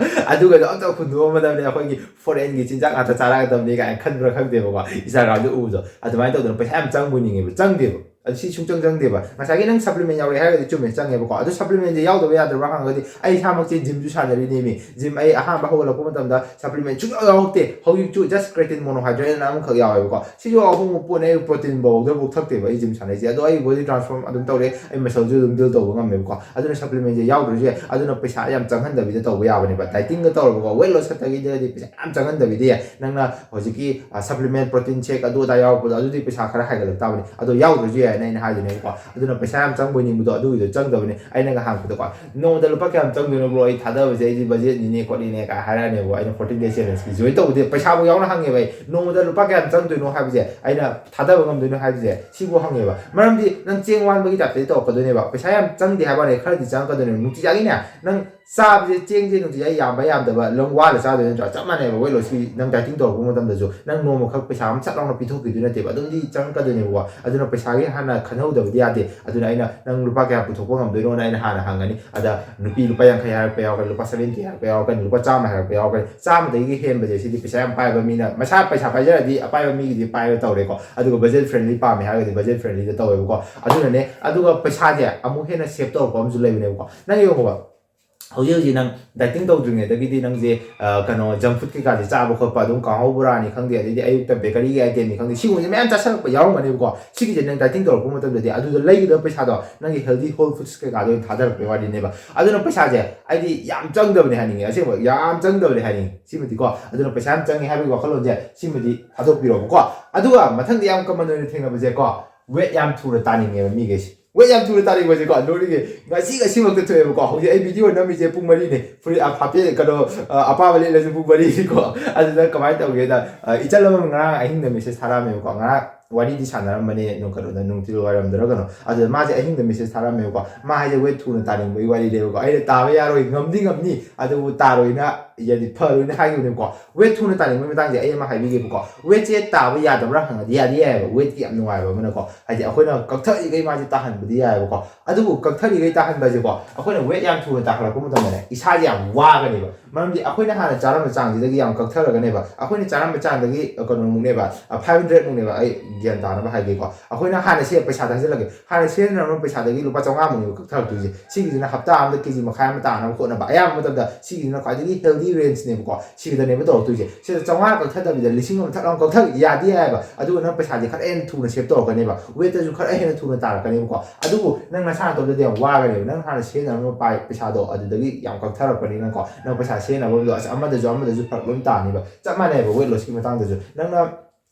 ꯑꯗꯨꯒꯗꯣ ꯑꯝꯇ ꯍꯨꯟꯗꯣꯛꯑꯝꯃꯗꯕꯅꯦ, ꯑꯩꯈꯣꯏꯒꯤ ꯐꯣꯔꯦꯟꯒꯤ ꯆꯤꯟꯖꯥꯛ ꯉꯥꯛꯇ ꯆꯥꯔꯛꯀꯗꯕꯅꯤ ꯀꯥꯏꯅ ꯈꯟꯕ꯭ꯔꯥ ꯈꯪꯗꯦꯕꯀꯣ, ꯏꯟꯁꯇꯥꯒ꯭ꯔꯥꯝꯗ ꯎꯕꯗꯣ꯫ ꯑꯗꯨꯃꯥꯏꯅ ꯇꯧꯗꯅ ꯄꯩꯁꯥ ꯌꯥꯝ ꯆꯪꯕꯣꯏ ꯅꯤꯡꯉꯦꯕ꯫ ꯆꯪꯗꯦꯕ꯫ ꯑꯗꯨ ꯁꯤ ꯁꯨꯡꯆꯪ ꯆꯪꯗꯦꯕ꯫ ꯉꯁꯥꯏꯒꯤ ꯅꯪ ꯁꯄ꯭ꯂꯤꯃꯦꯟ ꯌꯥꯎꯔꯛꯑꯦ ꯍꯥꯏꯔꯒꯗꯤ ꯆꯨꯝꯃꯦ, ꯆꯪꯉꯦꯕꯀꯣ꯫ ꯑꯗꯨ ꯁꯄ꯭ꯂꯤꯃꯦꯟꯁꯦ ꯌꯥꯎꯗꯕ ꯌꯥꯗ꯭ꯔꯕ꯭ꯔꯥ ꯍꯪꯉꯒꯗꯤ, ꯑꯩ ꯏꯁꯥꯃꯛꯁꯦ ꯖꯤꯝꯁꯨ ꯁꯥꯟꯅꯔꯤꯅꯦꯃꯤ꯫ ꯖꯤꯝ ꯑꯩ ꯑꯍꯥꯟꯕ ꯍꯧꯒꯠꯂꯛꯄ ꯃꯇꯝꯗ ꯁꯄ꯭ꯂꯤꯃꯦꯟ ꯁꯨꯡꯌꯥꯎ ꯌꯥꯎꯔꯛꯇꯦ꯫ ꯍꯧꯖꯤꯛꯁꯨ just creatine monohydrate ꯑꯅ ꯑꯃꯈꯛ ꯌꯥꯎꯋꯦꯕꯀꯣ꯫ ꯁꯤꯁꯨ ꯑꯍꯣꯡꯕ ꯄꯣꯠꯅꯦ, ꯑꯩ protein powder ꯐꯥꯎ ꯊꯛꯇꯦꯕ ꯑꯩ ꯖꯤꯝ ꯁꯥꯟꯅꯩꯁꯦ꯫ ꯑꯗꯣ ꯑꯩ body transform ꯑꯗꯨꯝ ꯇꯧꯔꯦ, ꯑꯩ muscle ꯁꯨ ꯑꯗꯨꯝ build ꯇꯧꯕ ꯉꯝꯃꯦꯕꯀꯣ꯫ ꯑꯗꯨꯅ ꯁꯄ꯭ꯂꯤꯃꯦꯟꯁꯦ ꯌꯥꯎꯗ꯭ꯔꯁꯨ ꯌꯥꯏ꯫ ꯑꯗꯨꯅ ꯄꯩꯁꯥ ꯌꯥꯝ ꯆꯪꯍꯟꯗꯕꯤꯗ ꯇꯧꯕ ꯌꯥꯕꯅꯦꯕ꯫ ꯗꯥꯏꯇꯤꯡꯒ ꯇꯧꯔꯕꯀꯣ, weight loss ꯈꯛꯇꯒꯤꯗꯤ ꯄꯩꯁꯥ ꯌꯥꯝ ꯆꯪꯍꯟꯗꯕꯤꯗ ꯌꯥꯏ꯫ ꯅꯪꯅ ꯍꯧꯖꯤꯛꯀꯤ, ꯑ, supplement, protein shake ꯑꯗꯨ ꯑꯗꯥ ꯌꯥꯎꯔꯛꯄꯗꯣ, ꯑꯗꯨꯗꯤ ꯄꯩꯁꯥ ꯈꯔ ꯍꯥꯏꯒꯠꯂꯛ ꯇꯥꯕꯅꯤ꯫ ꯑꯗꯣ ꯌꯥꯎꯗ꯭ꯔꯁꯨ ꯌꯥꯏ꯫ ꯍꯥꯏꯅ ꯑꯩꯅ ꯍꯥꯏꯗꯣꯏꯅꯦꯕꯀꯣ꯫ ꯑꯗꯨꯅ ꯄꯩꯁꯥ ꯌꯥꯝ ꯆꯪꯕꯣꯏ ꯅꯤꯡꯕꯗꯣ ꯑꯗꯨꯒꯤꯗꯣ ꯆꯪꯗꯕꯅꯦ꯫ ꯑꯩꯅꯒ ꯍꯥꯡꯕꯗꯀꯣ, "ꯅꯣꯡꯃꯗ ꯂꯨꯄꯥ ꯀꯌꯥꯝ ꯆꯪꯗꯣꯏꯅꯣ bro? ꯑꯩ ꯊꯥꯗꯕꯁꯦ ꯑꯩꯗꯤ ꯕꯖꯦꯠꯅꯤꯅꯦ ꯈꯣꯠꯂꯤꯅꯦ" ꯀꯥꯏ ꯍꯥꯏꯔꯛꯑꯅꯦꯕꯀꯣ꯫ ꯑꯩꯅ fourteen day challenge ꯀꯤ join ꯇꯧꯕꯗꯤ ꯄꯩꯁꯥꯐꯥꯎ ꯌꯥꯎꯅ ꯍꯪꯉꯦꯕ ꯑꯩ꯫ "ꯅꯣꯡꯃꯗ ꯂꯨꯄꯥ ꯀꯌꯥꯝ ꯆꯪꯗꯣꯏꯅꯣ ꯍꯥꯏꯕꯁꯦ, ꯑꯩꯅ ꯊꯥꯗꯕ ꯉꯝꯗꯣꯏꯅꯣ ꯍꯥꯏꯕꯁꯦ ꯁꯤꯕꯨ ꯍꯪꯉꯦꯕ"꯫ ꯃꯔꯝꯗꯤ ꯅꯪ ꯆꯦꯡ ꯋꯥꯟꯕꯒꯤ type ꯇꯗꯤ ꯇꯧꯔꯛꯀꯗꯣꯏꯅꯦꯕ꯫ ꯄꯩꯁꯥ ꯌꯥꯝ ꯆꯪꯗꯦ ꯍꯥꯏꯕ ꯋꯥꯅꯤ, ꯈꯔꯗꯤ ꯆꯪꯉꯛꯀꯗꯣꯏꯅꯦꯕ꯫ ꯅꯨꯡꯇꯤꯖꯥꯒꯤꯅꯦ ꯅꯪ ꯆꯥꯕꯁꯦ, ꯆꯦꯡꯁꯦ ꯅꯨꯡꯇꯤꯖꯥꯒꯤ ꯌꯥꯝꯕ ꯌꯥꯝꯗꯕ ꯅꯪ ꯋꯥꯅ ꯆꯥꯗꯣꯏ ꯅꯠꯇ꯭ꯔꯥ? ꯆꯞ ꯃꯥꯟꯅꯩꯕ weight loss ꯀꯤ꯫ ꯅꯪ dieting ꯇꯧꯔꯛꯄ ꯃꯇꯝꯗꯁꯨ ꯅꯪ ꯅꯣꯡꯃꯈꯛ ꯄꯩꯁꯥ ꯑꯃ ꯁꯠ ꯂꯥꯎꯅ ꯄꯤꯊꯣꯛꯈꯤꯗꯣꯏ ꯅꯠꯇꯦꯕ, ꯑꯗꯨꯝꯗꯤ ꯆꯪꯉꯛꯀꯗꯣꯏꯅꯦꯕꯀꯣ꯫ ꯑꯗꯨꯅ ꯄꯩꯁꯥꯒꯤ ꯍꯥꯟꯅ ꯈꯟꯍꯧꯗꯕꯗꯤ ꯌꯥꯗꯦ꯫ ꯑꯗꯨꯅ ꯑꯩꯅ ꯅꯪ ꯂꯨꯄꯥ ꯀꯌꯥ ꯄꯨꯊꯣꯛꯄ ꯉꯝꯗꯣꯏꯅꯣꯅ ꯑꯩꯅ ꯍꯥꯟꯅ ꯍꯪꯒꯅꯤ꯫ ꯑꯗ ꯅꯨꯄꯤ ꯂꯨꯄꯥ ꯌꯥꯡꯈꯩ ꯍꯥꯏꯔꯛꯄ ꯌꯥꯎꯔꯛꯀꯅꯤ, ꯂꯨꯄꯥ seventy ꯍꯥꯏꯔꯛꯄ ꯌꯥꯎꯔꯛꯀꯅꯤ, ꯂꯨꯄꯥ ꯆꯥꯝꯃ ꯍꯥꯏꯔꯛꯄ ꯌꯥꯎꯔꯛꯀꯅꯤ꯫ ꯆꯥꯝꯃꯗꯒꯤ ꯍꯦꯟꯕꯁꯦ ꯁꯤꯗꯤ ꯄꯩꯁꯥ ꯌꯥꯝ ꯄꯥꯏꯕ ꯃꯤꯅ, ꯃꯁꯥ ꯄꯩꯁꯥ ꯄꯥꯏꯖꯔꯗꯤ ꯑꯄꯥꯏꯕ ꯃꯤꯒꯤꯗꯤ ꯄꯥꯏꯕ ꯇꯧꯔꯦꯀꯣ꯫ ꯑꯗꯨꯒ budget friendly ꯄꯥꯝꯃꯦ ꯍꯥꯏꯔꯒꯗꯤ budget friendly ꯗ ꯇꯧꯋꯦꯕꯀꯣ꯫ ꯑꯗꯨꯅꯅꯦ꯫ ꯑꯗꯨꯒ ꯄꯩꯁꯥꯁꯦ ꯑꯃꯨꯛ ꯍꯦꯟꯅ save ꯇꯧꯔꯛꯄ ꯑꯃꯁꯨ ꯂꯩꯕꯅꯦꯕꯀꯣ꯫ ꯅꯪ ꯌꯦꯡꯉꯣꯕ, ꯍꯧꯖꯤꯛ ꯍꯧꯖꯤꯛ ꯅꯪ dieting ꯇꯧꯗ꯭ꯔꯤꯉꯩꯗꯒꯤꯗꯤ ꯅꯪꯁꯦ, ꯑ, ꯀꯩꯅꯣ, junk food ꯀꯩꯀꯥꯁꯦ ꯆꯥꯕ ꯈꯣꯠꯄ, ꯑꯗꯨꯝ ꯀꯥꯡꯍꯧ ꯕꯣꯔꯥꯅꯤ ꯈꯪꯗꯦ, ꯑꯗꯩꯗꯤ ꯑꯌꯨꯛꯇ bakery ꯒꯤ item ꯅꯤ ꯈꯪꯗꯦ, ꯁꯤꯒꯨꯝꯕꯁꯦ ꯃꯌꯥꯝ ꯆꯥꯁꯜꯂꯛꯄ ꯌꯥꯎꯔꯝꯒꯅꯦꯕꯀꯣ꯫ ꯁꯤꯒꯤꯁꯦ ꯅꯪ dieting ꯇꯧꯔꯛꯄ ꯃꯇꯝꯗꯗꯤ ꯑꯗꯨꯗ ꯂꯩꯒꯗꯕ ꯄꯩꯁꯥꯗꯣ ꯅꯪꯒꯤ healthy whole foods ꯀꯩꯀꯥꯗ ꯑꯣꯏꯅ ꯊꯥꯗꯔꯛꯄꯩ ꯋꯥꯔꯤꯅꯦꯕ꯫ ꯑꯗꯨꯅ ꯄꯩꯁꯥꯁꯦ ꯑꯩꯗꯤ ꯌꯥꯝ ꯆꯪꯗꯕꯅꯦ ꯍꯥꯏꯅꯤꯡꯉꯦ, ꯑꯁꯦꯡꯕ ꯌꯥꯝ ꯆꯪꯗꯕꯅꯦ ꯍꯥꯏꯅꯤꯡꯉꯦ ꯁꯤꯃꯗꯤꯀꯣ꯫ ꯑꯗꯨꯅ ꯄꯩꯁꯥ ꯌꯥꯝ ꯆꯪꯉꯦ ꯍꯥꯏꯕꯒꯤ ꯋꯥꯈꯜꯂꯣꯟꯁꯦ ꯁꯤꯃꯗꯤ ꯊꯥꯗꯣꯛꯄꯤꯔꯣꯕꯀꯣ꯫ ꯑꯗꯨꯒ ꯃꯊꯪꯗꯤ ꯌꯥꯝ common ꯑꯣꯏꯅ ꯊꯦꯡꯅꯕꯁꯦꯀꯣ, weight ꯌꯥꯝ ꯊꯨꯅ ꯇꯥꯅꯤꯡꯉꯦꯕ ꯃꯤꯈꯩꯁꯦ꯫ Weight ꯌꯥꯝ ꯊꯨꯅ ꯇꯥꯅꯤꯡꯕꯁꯦꯀꯣ, ꯅꯣꯏꯒꯤ ꯉꯁꯤ ꯉꯁꯤꯃꯛꯇ ꯊꯣꯛꯑꯦꯕꯀꯣ꯫ ꯍꯧꯖꯤꯛ ꯑꯩ video ꯅꯝꯃꯤꯁꯦ ꯄꯨꯡ ꯃꯔꯤꯅꯦ꯫ ꯐꯨꯔꯤꯠ ꯑ-, ꯍꯥꯄꯦꯟ, ꯀꯩꯅꯣ, ꯑ, ꯑꯄꯥꯕ ꯂꯤꯠꯂꯁꯨ ꯄꯨꯡ ꯃꯔꯤꯅꯤꯀꯣ꯫ ꯑꯗꯨꯗ ꯀꯃꯥꯏꯅ ꯇꯧꯒꯦꯗ, ꯑ, ꯏꯆꯜ ꯑꯃ ꯉꯔꯥꯡ ꯑꯍꯤꯡꯗ message ꯊꯥꯔꯛꯑꯝꯃꯦꯕꯀꯣ꯫ ꯉꯔꯥꯡ ꯋꯥꯔꯤꯗꯤ ꯁꯥꯟꯅꯔꯝꯕꯅꯦ, ꯅꯨꯡ-, ꯀꯩꯅꯣꯗ, ꯅꯨꯡꯊꯤꯜ ꯋꯥꯏꯔꯝꯗꯔ ꯀꯩꯅꯣ꯫ ꯑꯗꯨꯗ ꯃꯥꯁꯦ ꯑꯍꯤꯡꯗ message ꯊꯥꯔꯛꯑꯝꯃꯦꯕꯀꯣ꯫ ꯃꯥ ꯍꯥꯏꯁꯦ weight ꯊꯨꯅ ꯇꯥꯅꯤꯡꯕꯒꯤ ꯋꯥꯔꯤꯅꯦꯕꯀꯣ꯫ ꯑꯩꯅ ꯇꯥꯕ ꯌꯥꯔꯣꯏ, ꯉꯝꯗꯤ ꯉꯝꯅꯤ, ꯑꯗꯨꯕꯨ ꯇꯥꯔꯣꯏꯅ, ꯍꯥꯏꯗꯤ ꯐꯔꯣꯏꯅ ꯍꯥꯏꯈꯤꯕꯅꯦꯕꯀꯣ꯫ Weight ꯊꯨꯅ ꯇꯥꯅꯤꯡꯕꯒꯤ ꯃꯇꯥꯡꯁꯦ ꯑꯩ ꯑꯃ ꯍꯥꯏꯕꯤꯒꯦꯕꯀꯣ꯫ Weight ꯁꯦ ꯇꯥꯕ ꯌꯥꯗꯕ꯭ꯔꯥ ꯍꯪꯉꯗꯤ ꯌꯥꯗꯤ ꯌꯥꯏꯑꯕ꯫ Weight ꯀꯤ ꯌꯥꯝ ꯅꯨꯡꯉꯥꯏꯕ ꯑꯃꯅꯀꯣ, ꯍꯥꯏꯗꯤ ꯑꯩꯈꯣꯏꯅ ꯀꯛꯊꯔꯤꯈꯩ ꯃꯥꯁꯦ ꯇꯥꯍꯟꯕꯗꯤ ꯌꯥꯏꯑꯕꯀꯣ꯫ ꯑꯗꯨꯕꯨ ꯀꯛꯊꯔꯤꯈꯩ ꯇꯥꯍꯟꯕ ꯍꯥꯏꯁꯦꯀꯣ, ꯑꯩꯈꯣꯏꯅ weight ꯌꯥꯝ ꯊꯨꯅ ꯇꯥꯈꯠꯂꯛꯄ ꯃꯇꯝꯗꯅꯦ, ꯏꯁꯥꯁꯦ ꯌꯥꯝ ꯋꯥꯒꯅꯦꯕ꯫ ꯃꯔꯝꯗꯤ ꯑꯩꯈꯣꯏꯅ ꯍꯥꯟꯅ ꯆꯥꯔꯝꯕ ꯆꯥꯡꯁꯤꯗꯒꯤ ꯌꯥꯝ ꯀꯛꯊꯔꯒꯅꯦꯕ꯫ ꯑꯩꯈꯣꯏꯅ ꯆꯥꯔꯝꯕ ꯆꯥꯡꯗꯒꯤ, ꯑ, ꯀꯩꯅꯣꯃꯨꯛꯅꯦꯕ, ꯑ, five hundred ꯃꯨꯛꯅꯦꯕ, ꯑꯩ ꯒ꯭ꯌꯥꯟ ꯇꯥꯅꯕ ꯍꯥꯏꯒꯦꯀꯣ꯫ ꯑꯩꯈꯣꯏꯅ ꯍꯥꯟꯅ ꯁꯦ ꯄꯩꯁꯥ ꯊꯥꯖꯤꯜꯂꯒꯦ, ꯍꯥꯟꯅ ꯁꯤꯖꯤꯟꯅꯔꯝꯕ ꯄꯩꯁꯥꯗꯒꯤ ꯂꯨꯄꯥ ꯆꯥꯝꯃꯉꯥ ꯃꯨꯛꯅꯦꯕ ꯀꯛꯊꯔꯛꯇꯣꯏꯁꯦ꯫ ꯁꯤꯒꯤꯁꯤꯅ ꯍꯞꯇꯥ ꯑꯃꯗ ꯀꯦꯖꯤ ꯃꯈꯥꯏ ꯑꯃ ꯇꯥꯅꯕ ꯍꯣꯠꯅꯕ꯫ ꯑꯌꯥꯝꯕ ꯃꯇꯝꯗ ꯁꯤꯒꯤꯁꯤꯅ ꯈ꯭ꯋꯥꯏꯗꯒꯤ healthy range ꯅꯦꯕꯀꯣ꯫ ꯁꯤꯗꯅꯦꯕ ꯇꯧꯔꯛꯇꯣꯏꯁꯦ꯫ ꯁꯤꯗ ꯆꯥꯝꯃꯉꯥ ꯀꯛꯊꯗꯕꯤꯗ ꯂꯤꯁꯤꯡ ꯑꯃ ꯊꯛ ꯂꯥꯎꯅ ꯀꯛꯊ ꯌꯥꯗꯤ ꯌꯥꯏꯑꯕ꯫ ꯑꯗꯨꯒ ꯅꯪ ꯄꯩꯁꯥꯁꯦ ꯈꯔ ꯍꯦꯟꯅ ꯊꯨꯅ save ꯇꯧꯔꯛꯀꯅꯦꯕ꯫ Weight ꯇꯁꯨ ꯈꯔ ꯍꯦꯟꯅ ꯊꯨꯅ ꯇꯥꯔꯛꯀꯅꯦꯕꯀꯣ꯫ ꯑꯗꯨꯕꯨ ꯅꯪ ꯅꯁꯥ ꯅꯇꯣꯝꯗꯗꯤ ꯌꯥꯝ ꯋꯥꯒꯅꯦꯕ꯫ ꯅꯪ ꯍꯥꯟꯅ ꯁꯤꯖꯤꯟꯅꯔꯝꯕ ꯄꯥꯏ-, ꯄꯩꯁꯥꯗꯣ ꯑꯗꯨꯗꯒꯤ ꯌꯥꯝ ꯀꯛꯊꯔꯛꯄꯅꯤꯅꯀꯣ꯫ ꯅꯪ ꯄꯩꯁꯥ ꯁꯤꯖꯤꯟꯅꯐꯝꯗꯣ ꯑꯁ ꯑꯃꯗꯁꯨ ꯑꯃꯗꯁꯨ ꯐꯔꯛ ꯂꯣꯏ ꯇꯥꯅꯤꯕ꯫ ꯆꯞ ꯃꯥꯟꯅꯩꯕ weight loss ꯀꯤ ꯃꯇꯥꯡꯗꯁꯨ꯫ ꯅꯪꯅ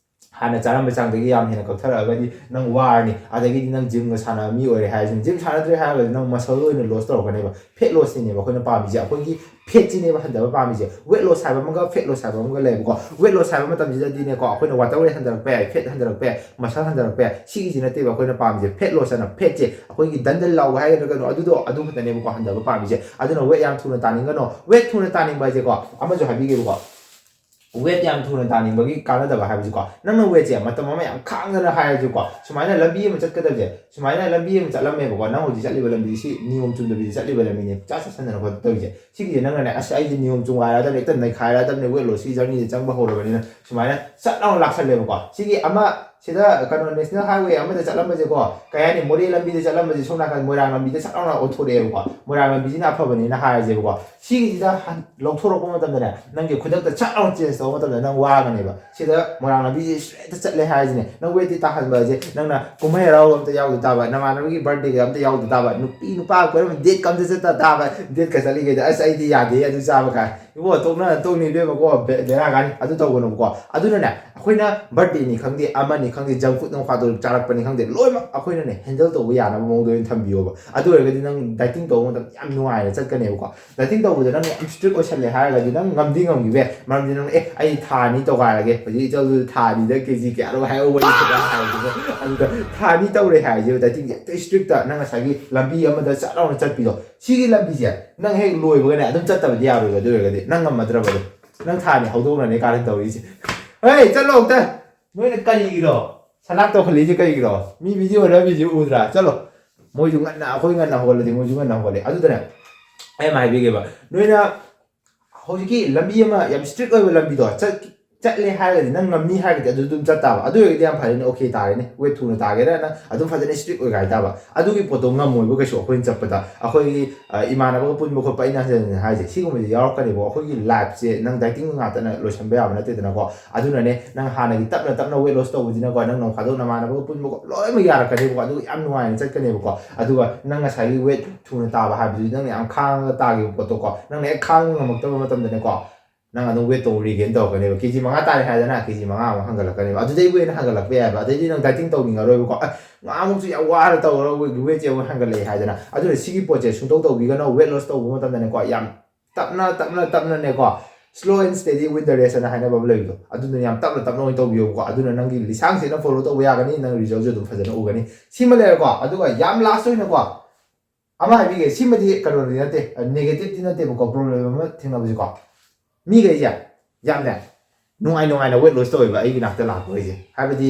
ꯍꯥꯟꯅ ꯆꯥꯔꯝꯕ ꯆꯥꯡꯗꯒꯤ ꯌꯥꯝ ꯍꯦꯟꯅ ꯀꯛꯊꯔꯛꯑꯒꯗꯤ ꯅꯪ ꯋꯥꯔꯅꯤ꯫ ꯑꯗꯒꯤꯗꯤ ꯅꯪ ꯖꯤꯝꯒ ꯁꯥꯟꯅꯕ ꯃꯤ ꯑꯣꯏꯔꯦ ꯍꯥꯏꯔꯁꯤꯅ, ꯖꯤꯝ ꯁꯥꯟꯅꯗ꯭ꯔꯦ ꯍꯥꯏꯔꯒꯗꯤ ꯅꯪ ꯃꯁꯜ ꯑꯣꯏꯅ ꯂꯣꯁ ꯇꯧꯔꯛꯀꯅꯦꯕ꯫ ꯐꯦꯠ ꯂꯣꯁꯁꯤꯅꯦꯕ ꯑꯩꯈꯣꯏꯅ ꯄꯥꯝꯃꯤꯁꯦ꯫ ꯑꯩꯈꯣꯏꯒꯤ ꯐꯦꯠꯁꯤꯅꯦꯕ ꯍꯟꯊꯕ ꯄꯥꯝꯃꯤꯁꯦ꯫ ꯋꯦꯠ ꯂꯣꯁ ꯍꯥꯏꯕ ꯑꯃꯒ ꯐꯦꯠ ꯂꯣꯁ ꯍꯥꯏꯕ ꯑꯃꯒ ꯂꯩꯌꯦꯕꯀꯣ꯫ ꯋꯦꯠ ꯂꯣꯁ ꯍꯥꯏꯕ ꯃꯇꯝꯁꯤꯗꯗꯤꯅꯦꯀꯣ, ꯑꯩꯈꯣꯏꯅ ꯋꯥꯇꯔ ꯋꯦꯠ ꯍꯟꯊꯔꯛꯄ ꯌꯥꯏ, ꯐꯦꯠ ꯍꯟꯊꯔꯛꯄ ꯌꯥꯏ, ꯃꯁꯜ ꯍꯟꯊꯔꯛꯄ ꯌꯥꯏ꯫ ꯁꯤꯒꯤꯁꯤ ꯅꯠꯇꯦꯕ ꯑꯩꯈꯣꯏꯅ ꯄꯥꯝꯃꯤꯁꯦ꯫ ꯐꯦꯠ ꯂꯣꯁ ꯑꯅ ꯐꯦꯠꯁꯦ ꯑꯩꯈꯣꯏꯒꯤ ꯗꯟꯗꯜ ꯂꯥꯎꯕ ꯍꯥꯏꯒꯗ꯭ꯔꯥ ꯀꯩꯅꯣ, ꯑꯗꯨꯗꯣ, ꯑꯗꯨ ꯈꯛꯇꯅꯦꯕꯀꯣ ꯍꯟꯊꯕ ꯄꯥꯝꯃꯤꯁꯦ꯫ ꯑꯗꯨꯅ ꯋꯦꯠ ꯌꯥꯝ ꯊꯨꯅ ꯇꯥꯅꯤꯡꯒꯅꯣ꯫ ꯋꯦꯠ ꯊꯨꯅ ꯇꯥꯅꯤꯡꯕ ꯍꯥꯏꯁꯦꯀꯣ, ꯑꯃꯁꯨ ꯍꯥꯏꯕꯤꯒꯦꯕꯀꯣ꯫ ꯋꯦꯠ ꯌꯥꯝ ꯊꯨꯅ ꯇꯥꯅꯤꯡꯕꯒꯤ ꯀꯥꯟꯅꯗꯕ ꯍꯥꯏꯕꯁꯤꯀꯣ, ꯅꯪꯅ ꯋꯦꯠꯁꯦ ꯃꯇꯝ ꯑꯃ ꯌꯥꯝ ꯈꯥꯡꯗꯅ ꯍꯥꯏꯔꯁꯨꯀꯣ, ꯁꯨꯃꯥꯏꯅ ꯂꯝꯕꯤ ꯑꯃ ꯆꯠꯀꯗꯕꯁꯦ, ꯁꯨꯃꯥꯏꯅ ꯂꯝꯕꯤ ꯑꯃ ꯆꯠꯂꯝꯃꯦꯕꯀꯣ, ꯅꯪ ꯍꯧꯖꯤꯛ ꯆꯠꯂꯤꯕ ꯂꯝꯕꯤꯁꯤ ꯅꯤꯌꯣꯝ ꯆꯨꯝꯗꯕꯤꯗ ꯆꯠꯂꯤꯕ ꯂꯝꯕꯤꯅꯦ, ꯆꯥ ꯆꯥꯁꯟꯗꯅ ꯈꯣꯠꯇꯅ ꯇꯧꯔꯤꯁꯦ꯫ ꯁꯤꯒꯤꯁꯦ ꯅꯪꯅꯅꯦ, "ꯑꯁ, ꯑꯩꯗꯤ ꯅꯤꯌꯣꯝ ꯆꯨꯝꯒꯥꯏꯔꯗꯕꯅꯤ, ꯍꯦꯛꯇ ꯅꯩꯈꯥꯏꯔꯗꯕꯅꯤ, ꯋꯦꯠ ꯂꯣꯁꯀꯤ ꯖꯔꯅꯤꯁꯦ ꯆꯪꯕ ꯍꯧꯔꯕꯅꯤꯅ", ꯁꯨꯃꯥꯏꯅ ꯆꯠ ꯂꯥꯎꯅ ꯂꯥꯛꯁꯜꯂꯦꯕꯀꯣ꯫ ꯁꯤꯒꯤ ꯑꯃ ꯁꯤꯗ ꯀꯩꯅꯣ, ꯅꯦꯁꯅꯦꯜ ꯍꯥꯏꯋꯦ ꯑꯃꯗ ꯆꯠꯂꯝꯕꯁꯦꯀꯣ, ꯀꯩ ꯍꯥꯏꯅꯤ, ꯃꯣꯔꯦ ꯂꯝꯕꯤꯗ ꯆꯠꯂꯝꯕꯁꯦ ꯁꯣꯝ ꯅꯥꯀꯟ ꯃꯣꯏꯔꯥꯡ ꯂꯝꯕꯤꯗ ꯆꯠ ꯂꯥꯎꯅ ꯑꯣꯟꯊꯣꯔꯛꯑꯦꯕꯀꯣ꯫ ꯃꯣꯏꯔꯥꯡ ꯂꯝꯕꯤꯁꯤꯅ ꯑꯐꯕꯅꯦꯅ ꯍꯥꯏꯔꯁꯦꯕꯀꯣ꯫ ꯁꯤꯒꯤꯁꯤꯗ ꯍꯟ-, ꯂꯧꯊꯣꯔꯛꯄ ꯃꯇꯝꯗꯅꯦ, ꯅꯪꯒꯤ ꯈꯨꯗꯛꯇ ꯆꯠ ꯂꯥꯎꯅ ꯆꯦꯟꯖ ꯇꯧꯕ ꯃꯇꯝꯗ ꯅꯪ ꯋꯥꯒꯅꯦꯕ꯫ ꯁꯤꯗ ꯃꯣꯏꯔꯥꯡ ꯂꯝꯕꯤꯁꯤ ꯁ꯭ꯇ꯭ꯔꯦꯠꯇ ꯆꯠꯂꯦ ꯍꯥꯏꯔꯤꯁꯤꯅꯦ꯫ ꯅꯪ ꯋꯦꯠꯇꯤ ꯇꯥꯍꯟꯕ ꯍꯥꯏꯁꯦ, ꯅꯪꯅ ꯀꯨꯝꯍꯩ ꯍꯔꯥꯎ ꯑꯝꯇ ꯌꯥꯎꯗ ꯇꯥꯕ, ꯅꯃꯥꯟꯅꯕꯒꯤ ꯕꯥꯔꯗꯦꯒ ꯑꯝꯇ ꯌꯥꯎꯗ ꯇꯥꯕ, ꯅꯨꯄꯤ ꯅꯨꯄꯥ ꯀꯣꯏꯔꯝꯕ ꯗꯦꯠꯀ ꯑꯝꯇ ꯆꯠꯇ ꯇꯥꯕ, ꯗꯦꯠꯀ ꯆꯠꯂꯤꯉꯩꯗ, "ꯑꯁ, ꯑꯩꯗꯤ ꯌꯥꯗꯦ ꯑꯗꯨ ꯆꯥꯕ" ꯀꯥꯏ꯫ ꯏꯕꯣ, ꯇꯣꯛꯅ ꯇꯣꯛꯅꯤ ꯏꯕꯦꯝꯃꯀꯣ, ꯕꯦ-, ꯕꯦꯔꯥ ꯀꯥꯅꯤ꯫ ꯑꯗꯨ ꯇꯧꯒꯅꯨꯕꯀꯣ꯫ ꯑꯗꯨꯅꯅꯦ, ꯑꯩꯈꯣꯏꯅ ꯕꯥꯔꯗꯦꯅꯤ ꯈꯪꯗꯦ, ꯑꯃꯅꯤ ꯈꯪꯗꯦ, ꯖꯪ ꯐꯨꯗ ꯅꯣꯡ ꯐꯥꯗꯣꯛ ꯆꯥꯔꯛꯄꯅꯤ ꯈꯪꯗꯦ, ꯂꯣꯏꯅꯃꯛ ꯑꯩꯈꯣꯏꯅꯅꯦ ꯍꯦꯟꯗꯜ ꯇꯧꯕ ꯌꯥꯅꯕ ꯃꯑꯣꯡꯗ ꯑꯣꯏꯅ ꯊꯝꯕꯤꯌꯣꯕ꯫ ꯑꯗꯨ ꯑꯣꯏꯔꯒꯗꯤ ꯅꯪ ꯗꯥꯏꯇꯤꯡ ꯇꯧꯕ ꯃꯇꯝꯗ ꯌꯥꯝ ꯅꯨꯡꯉꯥꯏꯅ ꯆꯠꯀꯅꯦꯕꯀꯣ꯫ ꯗꯥꯏꯇꯤꯡ ꯇꯧꯕꯗ ꯅꯪ ꯌꯥꯝ ꯁ꯭ꯇ꯭ꯔꯤꯛ ꯑꯣꯏꯁꯜꯂꯦ ꯍꯥꯏꯔꯒꯗꯤ ꯅꯪ ꯉꯝꯗꯤ ꯉꯝꯈꯤꯕ ꯌꯥꯏ꯫ ꯃꯔꯝꯗꯤ ꯅꯪ, "ꯑꯦ, ꯑꯩ ꯊꯥ ꯑꯅꯤ ꯇꯧꯒꯥꯏꯔꯒꯦ, ꯍꯧꯖꯤꯛ ꯏꯆꯜꯗꯨ ꯊꯥ ꯑꯅꯤꯗ ꯀꯦ ꯖꯤ ꯀꯌꯥꯅꯣ ꯍꯥꯏꯍꯧꯕꯅꯤ" ꯍꯥꯏꯕꯗꯣ, ꯑꯗꯨꯗ ꯊꯥ ꯑꯅꯤ ꯇꯧꯔꯦ ꯍꯥꯏꯔꯁꯦꯕ, ꯗꯥꯏꯇꯤꯡꯁꯦ ꯍꯦꯛꯇ ꯁ꯭ꯇ꯭ꯔꯤꯛꯇ ꯅꯪ ꯉꯁꯥꯏꯒꯤ ꯂꯝꯕꯤ ꯑꯃꯗ ꯆꯠ ꯂꯥꯎꯅ ꯆꯠꯄꯤꯗꯣ꯫ ꯁꯤꯒꯤ ꯂꯝꯕꯤꯁꯦ ꯅꯪ ꯍꯦꯛ ꯂꯣꯏꯕꯒꯅꯦ ꯑꯗꯨꯝ ꯆꯠꯇꯕꯗꯤ ꯌꯥꯔꯣꯏꯕ꯫ ꯑꯗꯨ ꯑꯣꯏꯔꯒꯗꯤ ꯅꯪ ꯉꯝꯃꯗ꯭ꯔꯕ ꯑꯗꯣ? ꯅꯪ ꯊꯥꯅꯤ ꯍꯧꯗꯣꯛꯅꯅꯦ ꯀꯥꯔꯟ ꯇꯧꯔꯤꯁꯦ꯫ ꯍꯩ, ꯆꯠꯂꯣ ꯑꯝꯇ! ꯅꯣꯏꯅ ꯀꯔꯤꯒꯤꯅꯣ? ꯁꯂꯥꯛ ꯇꯧꯈꯠꯂꯤꯁꯦ ꯀꯔꯤꯒꯤꯅꯣ? ꯃꯤ ꯚꯤꯗꯤꯑꯣ ꯅꯝꯃꯤꯁꯦ ꯎꯗ꯭ꯔꯥ? ꯆꯠꯂꯣ꯫ ꯃꯣꯏꯁꯨ ꯉꯟꯅ, ꯑꯩꯈꯣꯏ ꯉꯟꯅ ꯍꯧꯒꯠꯂꯗꯤ ꯃꯣꯏꯁꯨ ꯉꯟꯅ ꯍꯧꯒꯠꯂꯦ꯫ ꯑꯗꯨꯗꯅꯦ, ꯑꯩ ꯑꯃ ꯍꯥꯏꯕꯤꯒꯦꯕ꯫ ꯅꯣꯏꯅ ꯍꯧꯖꯤꯛꯀꯤ ꯂꯝꯕꯤ ꯑꯃ ꯌꯥꯝ ꯁ꯭ꯇ꯭ꯔꯤꯛ ꯑꯣꯏꯕ ꯂꯝꯕꯤꯗꯣ ꯆꯠ-, ꯆꯠꯂꯦ ꯍꯥꯏꯔꯒꯗꯤ, ꯅꯪ ꯉꯝꯅꯤ ꯍꯥꯏꯔꯒꯗꯤ ꯑꯗꯨ ꯑꯗꯨꯝ ꯆꯠ ꯇꯥꯕ꯫ ꯑꯗꯨ ꯑꯣꯏꯔꯒꯗꯤ ꯌꯥꯝ ꯐꯔꯦꯅꯦ, ꯑꯣꯀꯦ ꯇꯥꯔꯦꯅꯦ꯫ ꯋꯦꯠ ꯊꯨꯅ ꯇꯥꯒꯦꯔꯥ, ꯅꯪ ꯑꯗꯨꯝ ꯐꯖꯅ ꯁ꯭ꯇ꯭ꯔꯤꯛ ꯑꯣꯏꯒꯥꯏ ꯇꯥꯕ꯫ ꯑꯗꯨꯒꯤ ꯄꯣꯠꯇꯣ ꯉꯝꯃꯣꯏꯕ ꯀꯩꯁꯨ ꯑꯩꯈꯣꯏꯅ ꯆꯠꯄꯗ꯫ ꯑꯩꯈꯣꯏꯒꯤ, ꯑ, ꯏꯃꯥꯟꯅꯕꯒ ꯄꯨꯟꯕ ꯈꯣꯠꯄ, ꯑꯩꯅ ꯍꯟꯖꯤꯟ ꯍꯟꯖꯤꯟ ꯍꯥꯏꯁꯦ, ꯁꯤꯒꯨꯝꯕꯁꯦ ꯌꯥꯎꯔꯛꯀꯅꯦꯕꯀꯣ꯫ ꯑꯩꯈꯣꯏꯒꯤ ꯂꯥꯏꯐꯁꯦ ꯅꯪ ꯗꯥꯏꯇꯤꯡ ꯉꯥꯛꯇꯅ ꯂꯣꯏꯁꯤꯟꯕ ꯌꯥꯕ ꯅꯠꯇꯦꯗꯅꯀꯣ꯫ ꯑꯗꯨꯅꯅꯦ, ꯅꯪ ꯍꯥꯟꯅꯒꯤ ꯇꯞꯅ ꯇꯞꯅ ꯋꯦꯠ ꯂꯣꯁ ꯇꯧꯕꯁꯤꯅꯀꯣ, ꯅꯪ ꯅꯣꯡ ꯐꯥꯗꯣꯛ ꯅꯃꯥꯟꯅꯕꯒ ꯄꯨꯟꯕ ꯈꯣꯠꯄ ꯂꯣꯏꯅꯃꯛ ꯌꯥꯔꯛꯀꯅꯦꯕꯀꯣ꯫ ꯑꯗꯨꯒ ꯌꯥꯝ ꯅꯨꯡꯉꯥꯏꯅ ꯆꯠꯀꯅꯦꯕꯀꯣ꯫ ꯑꯗꯨꯒ ꯅꯪ ꯉꯁꯥꯏꯒꯤ ꯋꯦꯠ ꯊꯨꯅ ꯇꯥꯕ ꯍꯥꯏꯕꯗꯨꯗꯤ ꯅꯪꯅ ꯌꯥꯝ ꯈꯥꯡꯉꯒ ꯇꯥꯈꯤꯕ ꯄꯣꯠꯇꯣꯀꯣ, ꯅꯪꯅ ꯍꯦꯛ ꯈꯥꯡꯕ ꯉꯝꯃꯛꯇꯕ ꯃꯇꯝꯗꯅꯦꯀꯣ, ꯅꯪ ꯑꯗꯨꯝ ꯋꯦꯠꯇꯣ ꯔꯤꯒꯦꯟ ꯇꯧꯔꯛꯀꯅꯦꯕ꯫ ꯀꯦꯖꯤ ꯃꯉꯥ ꯇꯥꯔꯦ ꯍꯥꯏꯗꯅ, ꯀꯦꯖꯤ ꯃꯉꯥ ꯑꯃꯨꯛ ꯍꯟꯒꯠꯂꯛꯀꯅꯦꯕ꯫ ꯑꯗꯨꯗꯩꯕꯨ ꯍꯦꯟꯅ ꯍꯟꯒꯠꯂꯛꯄ ꯌꯥꯏꯕ꯫ ꯑꯗꯩꯗꯤ ꯅꯪ ꯗꯥꯏꯇꯤꯡ ꯇꯧꯅꯤꯡꯉꯔꯣꯏꯕꯀꯣ꯫ ꯑꯦ, ꯉꯍꯥꯛꯃꯨꯛꯁꯨ ꯌꯥꯝ ꯋꯥꯔ ꯇꯧꯔꯒ ꯋꯦꯠꯁꯦ ꯑꯃꯨꯛ ꯍꯟꯒꯠꯂꯛꯑꯦ ꯍꯥꯏꯗꯅ꯫ ꯑꯗꯨꯅ ꯁꯤꯒꯤ ꯄꯣꯠꯁꯦ ꯁꯨꯡꯇꯧ ꯇꯧꯕꯤꯒꯅꯣ꯫ ꯋꯦꯠ ꯂꯣꯁ ꯇꯧꯕ ꯃꯇꯝꯗꯅꯦꯀꯣ, ꯌꯥꯝ ꯇꯞꯅ ꯇꯞꯅ ꯇꯞꯅꯅꯦꯀꯣ, slow and steady win the race ꯍꯥꯏꯅ ꯍꯥꯏꯅꯕ ꯑꯃ ꯂꯩꯕꯗꯣ, ꯑꯗꯨꯅ ꯌꯥꯝ ꯇꯞꯅ ꯇꯞꯅ ꯑꯣꯏꯅ ꯇꯧꯕꯤꯌꯣꯕꯀꯣ꯫ ꯑꯗꯨꯅ ꯅꯪꯒꯤ ꯂꯤꯁꯥꯡꯁꯤꯅ ꯐꯣꯂꯣ ꯇꯧꯕ ꯌꯥꯒꯅꯤ, ꯅꯪ ꯔꯤꯖꯜꯁꯨ ꯑꯗꯨꯝ ꯐꯖꯅ ꯎꯒꯅꯤ꯫ ꯁꯤꯃ ꯂꯩꯔꯦꯀꯣ꯫ ꯑꯗꯨꯒ ꯌꯥꯝ ꯂꯥꯁ ꯑꯣꯏꯅꯀꯣ, ꯑꯃ ꯍꯥꯏꯕꯤꯒꯦ꯫ ꯁꯤꯃꯗꯤ ꯀꯩꯅꯣꯗꯤ ꯅꯠꯇꯦ, ꯅꯦꯒꯦꯇꯤꯚꯇꯤ ꯅꯠꯇꯦꯕꯀꯣ꯫ ꯄ꯭ꯔꯣꯕ꯭ꯂꯦꯝ ꯑꯃ ꯊꯦꯡꯅꯕꯁꯦꯀꯣ, ꯃꯤꯈꯩꯁꯦ ꯌꯥꯝꯅ ꯅꯨꯡꯉꯥꯏ ꯅꯨꯡꯉꯥꯏꯅ ꯋꯦꯠ ꯂꯣꯁ ꯇꯧꯋꯦꯕ ꯑꯩꯒꯤ ꯅꯥꯛꯇ ꯂꯥꯛꯄꯈꯩꯁꯦ꯫ ꯍꯥꯏꯕꯗꯤ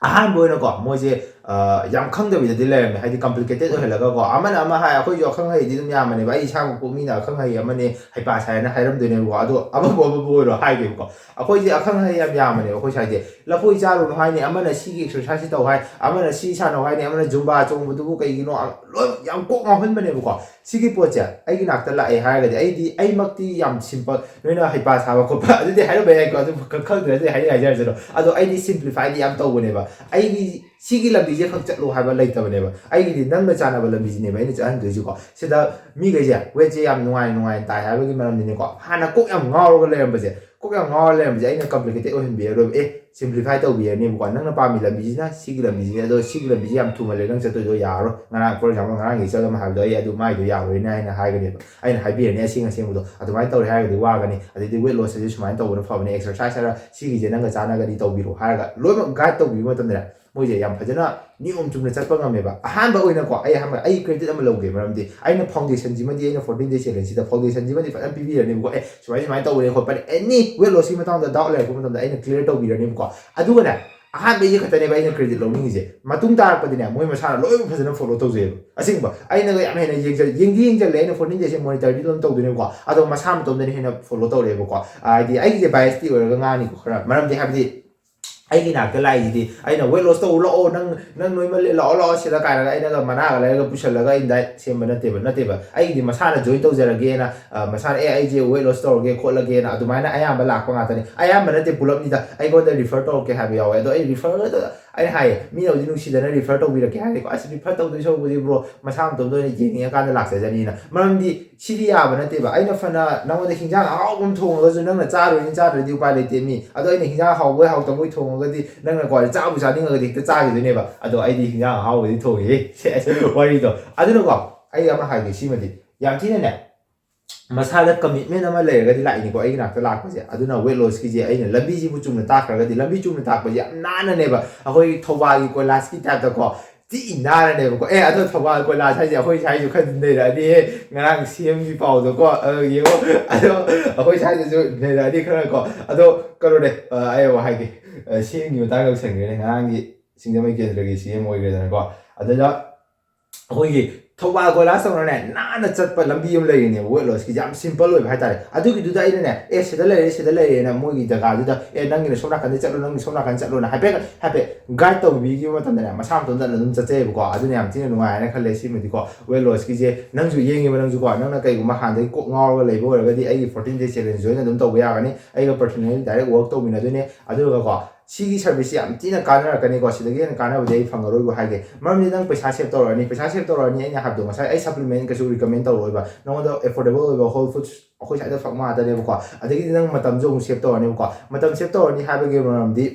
ꯑꯍꯥꯟꯕ ꯑꯣꯏꯅꯀꯣ, ꯃꯣꯏꯁꯦ ꯑ, ꯌꯥꯝ ꯈꯪꯗꯕꯤꯗꯗꯤ ꯂꯩꯔꯝꯃꯦ꯫ ꯍꯥꯏꯗꯤ ꯀꯝꯄ꯭ꯂꯤꯀꯦꯇꯦꯠ ꯑꯣꯏꯍꯜꯂꯒꯀꯣ, ꯑꯃꯅ ꯑꯃ ꯍꯥꯏ, ꯑꯩꯈꯣꯏꯁꯨ ꯑꯈꯪ ꯑꯍꯩꯗꯤ ꯑꯗꯨꯝ ꯌꯥꯝꯕꯅꯦꯕ꯫ ꯑꯩ ꯏꯁꯥꯃꯛꯄꯨ ꯃꯤꯅ ꯑꯈꯪ ꯑꯍꯩ ꯑꯃꯅꯦ, ꯍꯩꯄꯥ ꯁꯥꯏꯅ ꯍꯥꯏꯔꯝꯗꯣꯏꯅꯦꯕꯀꯣ꯫ ꯑꯗꯣ ꯑꯃꯕꯨ ꯑꯃꯕꯨ ꯑꯣꯏꯔꯣ ꯍꯥꯏꯒꯦꯕꯀꯣ, ꯑꯩꯈꯣꯏꯁꯦ ꯑꯈꯪ ꯑꯍꯩ ꯌꯥꯝ ꯌꯥꯝꯕꯅꯦꯕ ꯑꯩꯈꯣꯏ ꯁ꯭ꯋꯥꯏꯁꯦ꯫ ꯂꯐꯣꯏ ꯆꯥꯔꯨꯅꯨ ꯍꯥꯏꯅꯤ, ꯑꯃꯅ ꯁꯤꯒꯤ ꯑꯦꯛꯁꯔꯁꯥꯏꯁꯁꯤ ꯇꯧ ꯍꯥꯏ, ꯑꯃꯅ ꯁꯤ ꯁꯥꯟꯅꯧ ꯍꯥꯏꯅꯤ, ꯑꯃꯅ ꯖꯨꯝꯕꯥ ꯆꯣꯡꯕꯗꯨꯕꯨ ꯀꯩꯒꯤꯅꯣ, ꯑ, ꯂꯣꯏ ꯌꯥꯝ ꯀꯣꯛ ꯉꯥꯎꯍꯟꯕꯅꯦꯕꯀꯣ꯫ ꯁꯤꯒꯤ ꯄꯣꯠꯁꯦ ꯑꯩꯒꯤ ꯅꯥꯛꯇ ꯂꯥꯛꯑꯦ ꯍꯥꯏꯔꯒꯗꯤ, ꯑꯩꯗꯤ ꯑꯩꯃꯛꯇꯤ ꯌꯥꯝ ꯁꯤꯝꯄꯜ, ꯅꯣꯏꯅ ꯍꯩꯄꯥ ꯁꯥꯕ ꯈꯣꯠꯄ ꯑꯗꯨꯗꯤ ꯍꯥꯏꯔꯝꯕ ꯌꯥꯏꯀꯣ, ꯑꯗꯨ ꯈ-, ꯈꯪꯗ꯭ꯔꯗꯤ ꯍꯥꯏꯅꯤꯡ ꯍꯥꯏꯖꯔꯁꯅꯨ꯫ ꯑꯗꯣ ꯑꯩꯗꯤ ꯁꯤꯝꯄ꯭ꯂꯤꯐꯥꯏꯗꯤ ꯌꯥꯝ ꯇꯧꯕꯅꯦꯕ꯫ ꯑꯩꯒꯤ ꯁꯤꯒꯤ ꯂꯝꯕꯤꯁꯦ ꯈꯛ ꯆꯠꯂꯣ ꯍꯥꯏꯕ ꯂꯩꯇꯕꯅꯦꯕ꯫ ꯑꯩꯒꯤꯗꯤ ꯅꯪꯅ ꯆꯥꯟꯅꯕ ꯂꯝꯕꯤꯁꯤꯅꯦꯕ ꯑꯩꯅ ꯆꯠꯍꯟꯗꯣꯏꯁꯤꯀꯣ꯫ ꯁꯤꯗ ꯃꯤꯈꯩꯁꯦ ꯋꯦꯠꯁꯦ ꯌꯥꯝ ꯅꯨꯡꯉꯥꯏ ꯅꯨꯡꯉꯥꯏꯅ ꯇꯥꯏ ꯍꯥꯏꯕꯒꯤ ꯃꯔꯝꯗꯤꯅꯦꯀꯣ, ꯍꯥꯟꯅ ꯀꯣꯛ ꯌꯥꯝ ꯉꯥꯎꯔꯒ ꯂꯩꯔꯝꯕꯁꯦ, ꯀꯣꯛ ꯌꯥꯝ ꯉꯥꯎꯔ ꯂꯩꯔꯝꯕꯁꯦ ꯑꯩꯅ ꯀꯝꯄ꯭ꯂꯤꯀꯦꯇꯦꯠ ꯑꯣꯏꯍꯟꯕꯤꯔꯔꯣꯏꯕ꯫ ꯑꯦ, ꯁꯤꯝꯄ꯭ꯂꯤꯐꯥꯏ ꯇꯧꯕꯤꯔꯅꯦꯕꯀꯣ꯫ ꯅꯪꯅ ꯄꯥꯝꯃꯤ ꯂꯝꯕꯤꯁꯤꯅ ꯁꯤꯒꯤ ꯂꯝꯕꯤꯁꯤꯅꯦ, ꯑꯗꯣ ꯁꯤꯒꯤ ꯂꯝꯕꯤꯁꯦ ꯌꯥꯝ ꯊꯨꯃꯜꯂꯦ, ꯅꯪ ꯆꯠꯇꯣꯏꯗꯣ ꯌꯥꯔꯔꯣꯏ꯫ ꯉꯔꯥꯡ, for example, ꯉꯔꯥꯡꯒꯤ ꯆꯠ ꯑꯃ ꯍꯥꯏꯕꯗꯣ, ꯑꯩ ꯑꯗꯨ ꯃꯥꯏꯗꯣ ꯌꯥꯔꯣꯏꯅꯦ ꯍꯥꯏꯅ ꯍꯥꯏꯒꯅꯦꯕ꯫ ꯑꯩꯅ ꯍꯥꯏꯕꯤꯔꯅꯤ ꯑꯁꯦꯡ ꯑꯁꯦꯡꯕꯗꯣ, ꯑꯗꯨꯃꯥꯏꯅ ꯇꯧꯔꯦ ꯍꯥꯏꯔꯒꯗꯤ ꯋꯥꯒꯅꯤ꯫ ꯑꯗꯩꯗꯤ ꯋꯦꯠ ꯂꯣꯁ ꯑꯁꯤ ꯁꯨꯃꯥꯏꯅ ꯇꯧꯕꯅ ꯐꯕꯅꯤ, ꯑꯦꯛꯁꯔꯁꯥꯏꯁ ꯍꯥꯏꯔ ꯁꯤꯒꯤꯁꯦ ꯅꯪꯒ ꯆꯥꯟꯅꯒꯅꯤ ꯇꯧꯕꯤꯔꯣ ꯍꯥꯏꯔꯒ ꯂꯣꯏꯅꯃꯛ ꯒꯥꯏꯗ ꯇꯧꯕꯤꯕ ꯃꯇꯝꯗꯅꯦ, ꯃꯣꯏꯁꯦ ꯌꯥꯝ ꯐꯖꯅ ꯅꯤꯌꯣꯝ ꯆꯨꯝꯅ ꯆꯠꯄ ꯉꯝꯃꯦꯕ꯫ ꯑꯍꯥꯟꯕ ꯑꯣꯏꯅꯀꯣ, ꯑꯩ ꯑꯍꯥꯟꯕ, ꯑꯩ ꯀ꯭ꯔꯦꯗꯤꯠ ꯑꯃ ꯂꯧꯒꯦ, ꯃꯔꯝꯗꯤ ꯑꯩꯅ ꯐꯥꯎꯟꯗꯦꯁꯟꯁꯤꯃꯗꯤ, ꯑꯩꯅ ꯐꯣꯔꯇꯤꯟ ꯗꯦ ꯆꯦꯂꯦꯟꯖꯁꯤꯗ ꯐꯥꯎꯟꯗꯦꯁꯟꯁꯤꯃꯗꯤ ꯐꯖꯅ ꯄꯤꯕꯤꯔꯅꯦꯕꯀꯣ꯫ ꯑꯦ, ꯁꯨꯃꯥꯏ ꯁꯨꯃꯥꯏꯅ ꯇꯧꯕꯅꯦ ꯈꯣꯠꯄꯅꯦ, ꯑꯦꯅꯤ ꯋꯦꯠ ꯂꯣꯁꯀꯤ ꯃꯇꯥꯡꯗ ꯗꯥꯎꯠ ꯂꯩꯔꯛꯄ ꯃꯇꯝꯗ ꯑꯩꯅ ꯀ꯭ꯂꯤꯌꯥꯔ ꯇꯧꯕꯤꯔꯅꯦꯕꯀꯣ꯫ ꯑꯗꯨꯒꯅꯦ, ꯑꯍꯥꯟꯕꯩꯁꯦ ꯈꯛꯇꯅꯦꯕ ꯑꯩꯅ ꯀ꯭ꯔꯦꯗꯤꯠ ꯂꯧꯅꯤꯡꯉꯤꯁꯦ꯫ ꯃꯇꯨꯡ ꯇꯥꯔꯛꯄꯗꯤꯅꯦ, ꯃꯣꯏ ꯃꯁꯥꯅ ꯂꯣꯏꯅ ꯐꯖꯅ ꯐꯣꯂꯣ ꯇꯧꯖꯩꯑꯕ꯫ ꯑꯁꯦꯡꯕ, ꯑꯩꯅꯒ ꯌꯥꯝ ꯍꯦꯟꯅ ꯌꯦꯡꯖ-, ꯌꯦꯡꯗꯤ ꯌꯦꯡꯖꯜꯂꯦ, ꯑꯩꯅ ꯐꯣꯔꯇꯤꯟ ꯗꯦꯁꯁꯦ ꯃꯣꯅꯤꯇꯔꯗꯤ ꯑꯗꯨꯝ ꯇꯧꯗꯣꯏꯅꯦꯕꯀꯣ꯫ ꯑꯗꯣ ꯃꯁꯥ ꯃꯇꯣꯝꯗꯅ ꯍꯦꯟꯅ ꯐꯣꯂꯣ ꯇꯧꯔꯛꯑꯦꯕꯀꯣ꯫ ꯍꯥꯏꯗꯤ ꯑꯩꯒꯤꯁꯦ ꯕꯥꯏꯁꯇꯤ ꯑꯣꯏꯔꯒ ꯉꯥꯡꯉꯤꯀꯣ ꯈꯔ, ꯃꯔꯝꯗꯤ ꯍꯥꯏꯕꯗꯤ ꯑꯩꯒꯤ ꯅꯥꯛꯇ ꯂꯥꯛꯏꯁꯤꯗꯤ, ꯑꯩꯅ ꯋꯦꯠ ꯂꯣꯁ ꯇꯧꯔꯨ ꯂꯥꯛꯑꯣ, ꯅꯪ, ꯅꯪ ꯅꯣꯏꯃꯜꯂꯦ, ꯂꯥꯛꯑꯣ, ꯂꯥꯛꯑꯣ ꯁꯤꯗ ꯀꯥꯏꯅꯒ ꯑꯩꯅꯒ ꯃꯅꯥꯒ ꯂꯩꯔꯒ ꯄꯨꯁꯜꯂꯒ ꯑꯩꯅ ꯗꯥꯏꯠ ꯁꯦꯝꯕ ꯅꯠꯇꯦꯕ, ꯅꯠꯇꯦꯕ꯫ ꯑꯩꯒꯤꯗꯤ ꯃꯁꯥꯅ ꯖꯣꯏꯟ ꯇꯧꯖꯔꯒꯦꯅ, ꯑ, ꯃꯁꯥꯅ, "ꯑꯦ, ꯑꯩꯁꯦ ꯋꯦꯠ ꯂꯣꯁ ꯇꯧꯔꯒꯦ ꯈꯣꯠꯂꯒꯦꯅ" ꯑꯗꯨꯃꯥꯏꯅ ꯑꯌꯥꯝꯕ ꯂꯥꯛꯄ ꯉꯥꯛꯇꯅꯤ꯫ ꯑꯌꯥꯝꯕ ꯅꯠꯇꯦ, ꯄꯨꯂꯞꯅꯤꯗ꯫ ꯑꯩꯉꯣꯟꯗ ꯔꯤꯐꯔ ꯇꯧꯔꯛꯀꯦ ꯍꯥꯏꯕ ꯌꯥꯎꯋꯦ, ꯑꯗꯣ ꯑꯩ ꯔꯤꯐꯔ ꯑꯩꯅ ꯍꯥꯏꯌꯦ, ꯃꯤꯅ ꯍꯧꯖꯤꯛ ꯅꯨꯡꯁꯤꯗꯅ refer ꯇꯧꯕꯤꯔꯛꯀꯦ ꯍꯥꯏꯔꯦꯀꯣ, ꯑꯁ, refer ꯇꯧꯗꯣꯏ ꯁꯔꯨꯛꯄꯨꯗꯤ bro, ꯃꯁꯥ ꯃꯇꯣꯝꯇ ꯑꯣꯏꯅ ꯌꯦꯡꯅꯤꯡꯉꯀꯥꯟꯗ ꯂꯥꯛꯆꯖꯅꯤꯅ꯫ ꯃꯔꯝꯗꯤ ꯁꯤꯗꯤ ꯌꯥꯕ ꯅꯠꯇꯦꯕ꯫ ꯑꯩꯅ ꯐꯅ ꯅꯪꯉꯣꯟꯗ ꯍꯤꯟꯖꯥꯡ ꯑꯍꯥꯎꯕ ꯑꯃ ꯊꯣꯡꯉꯒꯁꯨ ꯅꯪꯅ ꯆꯥꯔꯣꯏꯅ ꯆꯥꯗ꯭ꯔꯗꯤ ꯎꯄꯥꯏ ꯂꯩꯇꯦ ꯃꯤ꯫ ꯑꯗꯣ ꯑꯩꯅ ꯍꯤꯟꯖꯥꯡ ꯍꯥꯎꯕꯣꯏ ꯍꯥꯎꯇꯕꯣꯏ ꯊꯣꯡꯉꯒꯗꯤ ꯅꯪꯅ ꯀꯣ ꯆꯥꯕꯨ ꯆꯥꯅꯤꯡꯉꯒꯗꯤ ꯍꯦꯛꯇ ꯆꯥꯈꯤꯗꯣꯏꯅꯦꯕ꯫ ꯑꯗꯣ ꯑꯩꯗꯤ ꯍꯤꯟꯖꯥꯡ ꯑꯍꯥꯎꯕꯗꯤ ꯊꯣꯡꯉꯤꯍꯦ꯫ ꯁꯦ, ꯋꯥꯔꯤꯗꯣ꯫ ꯑꯗꯨꯅꯀꯣ, ꯑꯩ ꯑꯃ ꯍꯥꯏꯒꯦ, ꯁꯤꯃꯗꯤ ꯌꯥꯝ ꯊꯤꯅꯅꯦ, ꯃꯁꯥꯗ commitment ꯑꯃ ꯂꯩꯔꯒꯗꯤ ꯂꯥꯛꯏꯅꯤꯀꯣ ꯑꯩꯒꯤ ꯅꯥꯛꯇ ꯂꯥꯛꯄꯁꯦ꯫ ꯑꯗꯨꯅ weight lossꯀꯤꯁꯦ ꯑꯩꯅ ꯂꯝꯕꯤꯁꯤꯕꯨ ꯆꯨꯝꯅ ꯇꯥꯛꯈ꯭ꯔꯒꯗꯤ, ꯂꯝꯕꯤ ꯆꯨꯝꯅ ꯇꯥꯛꯄꯁꯦ ꯌꯥꯝ ꯅꯥꯟꯅꯅꯦꯕ ꯑꯩꯈꯣꯏ ꯊꯧꯕꯥꯜꯒꯤ ꯀꯣꯏꯂꯥꯁꯀꯤ typeꯇꯀꯣ ꯊꯤ ꯅꯥꯟꯅꯅꯦꯕꯀꯣ꯫ ꯑꯦ, ꯑꯗꯣ ꯊꯧꯕꯥꯜ ꯀꯣꯏꯂꯥꯁ ꯍꯥꯏꯁꯦ ꯑꯩꯈꯣꯏ ꯁ꯭ꯋꯥꯏꯁꯨ ꯈꯔ ꯅꯩꯔꯛꯑꯅꯤꯍꯦ꯫ ꯉꯔꯥꯡ CMꯒꯤ ꯄꯥꯎꯗꯣꯀꯣ, ꯑ, ꯌꯦꯡꯉꯣ꯫ ꯑꯗꯣ ꯑꯩꯈꯣꯏ ꯁ꯭ꯋꯥꯏꯗꯁꯨ ꯅꯩꯔꯛꯑꯅꯤ ꯈꯔ ꯀꯣ꯫ ꯑꯗꯣ ꯀꯩꯅꯣꯅꯦ, ꯑ, ꯑꯩ ꯑꯃꯨꯛ ꯍꯥꯏꯒꯦ꯫ ꯑ, CMꯒꯤ ꯃꯇꯥꯡ ꯌꯧꯁꯟꯈ꯭ꯔꯦꯅꯦ꯫ ꯉꯔꯥꯡꯒꯤ ꯁꯤꯡꯖꯃꯩ ꯀꯦꯟꯗ꯭ꯔꯒꯤ CM ꯑꯣꯏꯈ꯭ꯔꯦꯗꯅꯀꯣ꯫ ꯑꯗꯨꯗ ꯑꯩꯈꯣꯏꯒꯤ ꯊꯧꯕꯥꯜ ꯀꯣꯏꯂꯥꯁ ꯇꯧꯅꯅꯦ ꯅꯥꯟꯅ ꯆꯠꯄ ꯂꯝꯕꯤ ꯑꯃ ꯂꯩꯔꯤꯅꯦꯕ weight lossꯀꯤ, ꯌꯥꯝ simple ꯑꯣꯏꯕ ꯍꯥꯏꯇꯥꯔꯦ꯫ ꯑꯗꯨꯒꯤꯗꯨꯗ ꯑꯩꯅꯅꯦ, "ꯑꯦ, ꯁꯤꯗ ꯂꯩꯔꯦ, ꯁꯤꯗ ꯂꯩꯔꯦꯅ" ꯃꯣꯏꯒꯤ ꯖꯒꯥꯗꯨꯗ, "ꯑꯦ, ꯅꯪꯒꯤꯅ ꯁꯣꯝ ꯅꯥꯀꯟꯗ ꯆꯠꯂꯣ, ꯅꯪꯒꯤ ꯁꯣꯝ ꯅꯥꯀꯟꯗ ꯆꯠꯂꯣꯅ" ꯍꯥꯏꯐꯦꯠ ꯍꯥꯏꯐꯦꯠ guide ꯇꯧꯕꯤꯈꯤꯕ ꯃꯇꯝꯗꯅꯦ, ꯃꯁꯥ ꯃꯇꯣꯝꯗ ꯑꯗꯨꯝ ꯆꯠꯆꯩꯌꯦꯕꯀꯣ꯫ ꯑꯗꯨꯅ ꯌꯥꯝ ꯊꯤꯅ ꯅꯨꯡꯉꯥꯏ ꯍꯥꯏꯅ ꯈꯜꯂꯦ꯫ ꯁꯤꯃꯗꯤꯀꯣ, weight lossꯀꯤꯁꯦ ꯅꯪꯁꯨ ꯌꯦꯡꯉꯤꯕ, ꯅꯪꯁꯨꯀꯣ, ꯅꯪꯅ ꯀꯩꯒꯨꯝꯕ ꯍꯥꯟꯅꯗꯒꯤ ꯀꯣꯛ ꯉꯥꯎꯔꯒ ꯂꯩꯕ ꯑꯣꯏꯔꯒꯗꯤ ꯑꯩꯒꯤ fourteen day challenge join ꯑꯗꯨꯝ ꯇꯧꯕ ꯌꯥꯒꯅꯤ꯫ ꯑꯩꯒ personally direct work ꯇꯧꯃꯤꯟꯅꯗꯣꯏꯅꯦ꯫ ꯑꯗꯨꯒꯀꯣ, ꯁꯤꯒꯤ serviceꯁꯤ ꯌꯥꯝ ꯊꯤꯅ ꯀꯥꯟꯅꯔꯛꯀꯅꯤꯀꯣ꯫ ꯁꯤꯗꯒꯤ ꯍꯦꯟꯅ ꯀꯥꯟꯅꯕꯗꯤ ꯑꯩ ꯐꯪꯉꯔꯣꯏꯕꯨ ꯍꯥꯏꯒꯦ꯫ ꯃꯔꯝꯗꯤ ꯅꯪ ꯄꯩꯁꯥ save ꯇꯧꯔꯛꯑꯅꯤ, ꯄꯩꯁꯥ save ꯇꯧꯔꯛꯑꯅꯤ꯫ ꯑꯩꯅ ꯍꯥꯏꯕꯗꯣ ꯉꯁꯥꯏ ꯑꯩ supplement ꯀꯩꯁꯨ recommend ꯇꯧꯔꯣꯏꯕ꯫ ꯅꯉꯣꯟꯗ affordable ꯑꯣꯏꯕ whole foods ꯑꯩꯈꯣꯏ ꯁ꯭ꯋꯥꯏꯗ ꯐꯪ ꯉꯥꯛꯇꯅꯦꯕꯀꯣ꯫ ꯑꯗꯒꯤꯗꯤ ꯅꯪ ꯃꯇꯝꯁꯨ ꯑꯃꯨꯛ save ꯇꯧꯔꯅꯦꯕꯀꯣ꯫ ꯃꯇꯝ save ꯇꯧꯔꯅꯤ ꯍꯥꯏꯕꯒꯤ ꯃꯔꯝꯗꯤ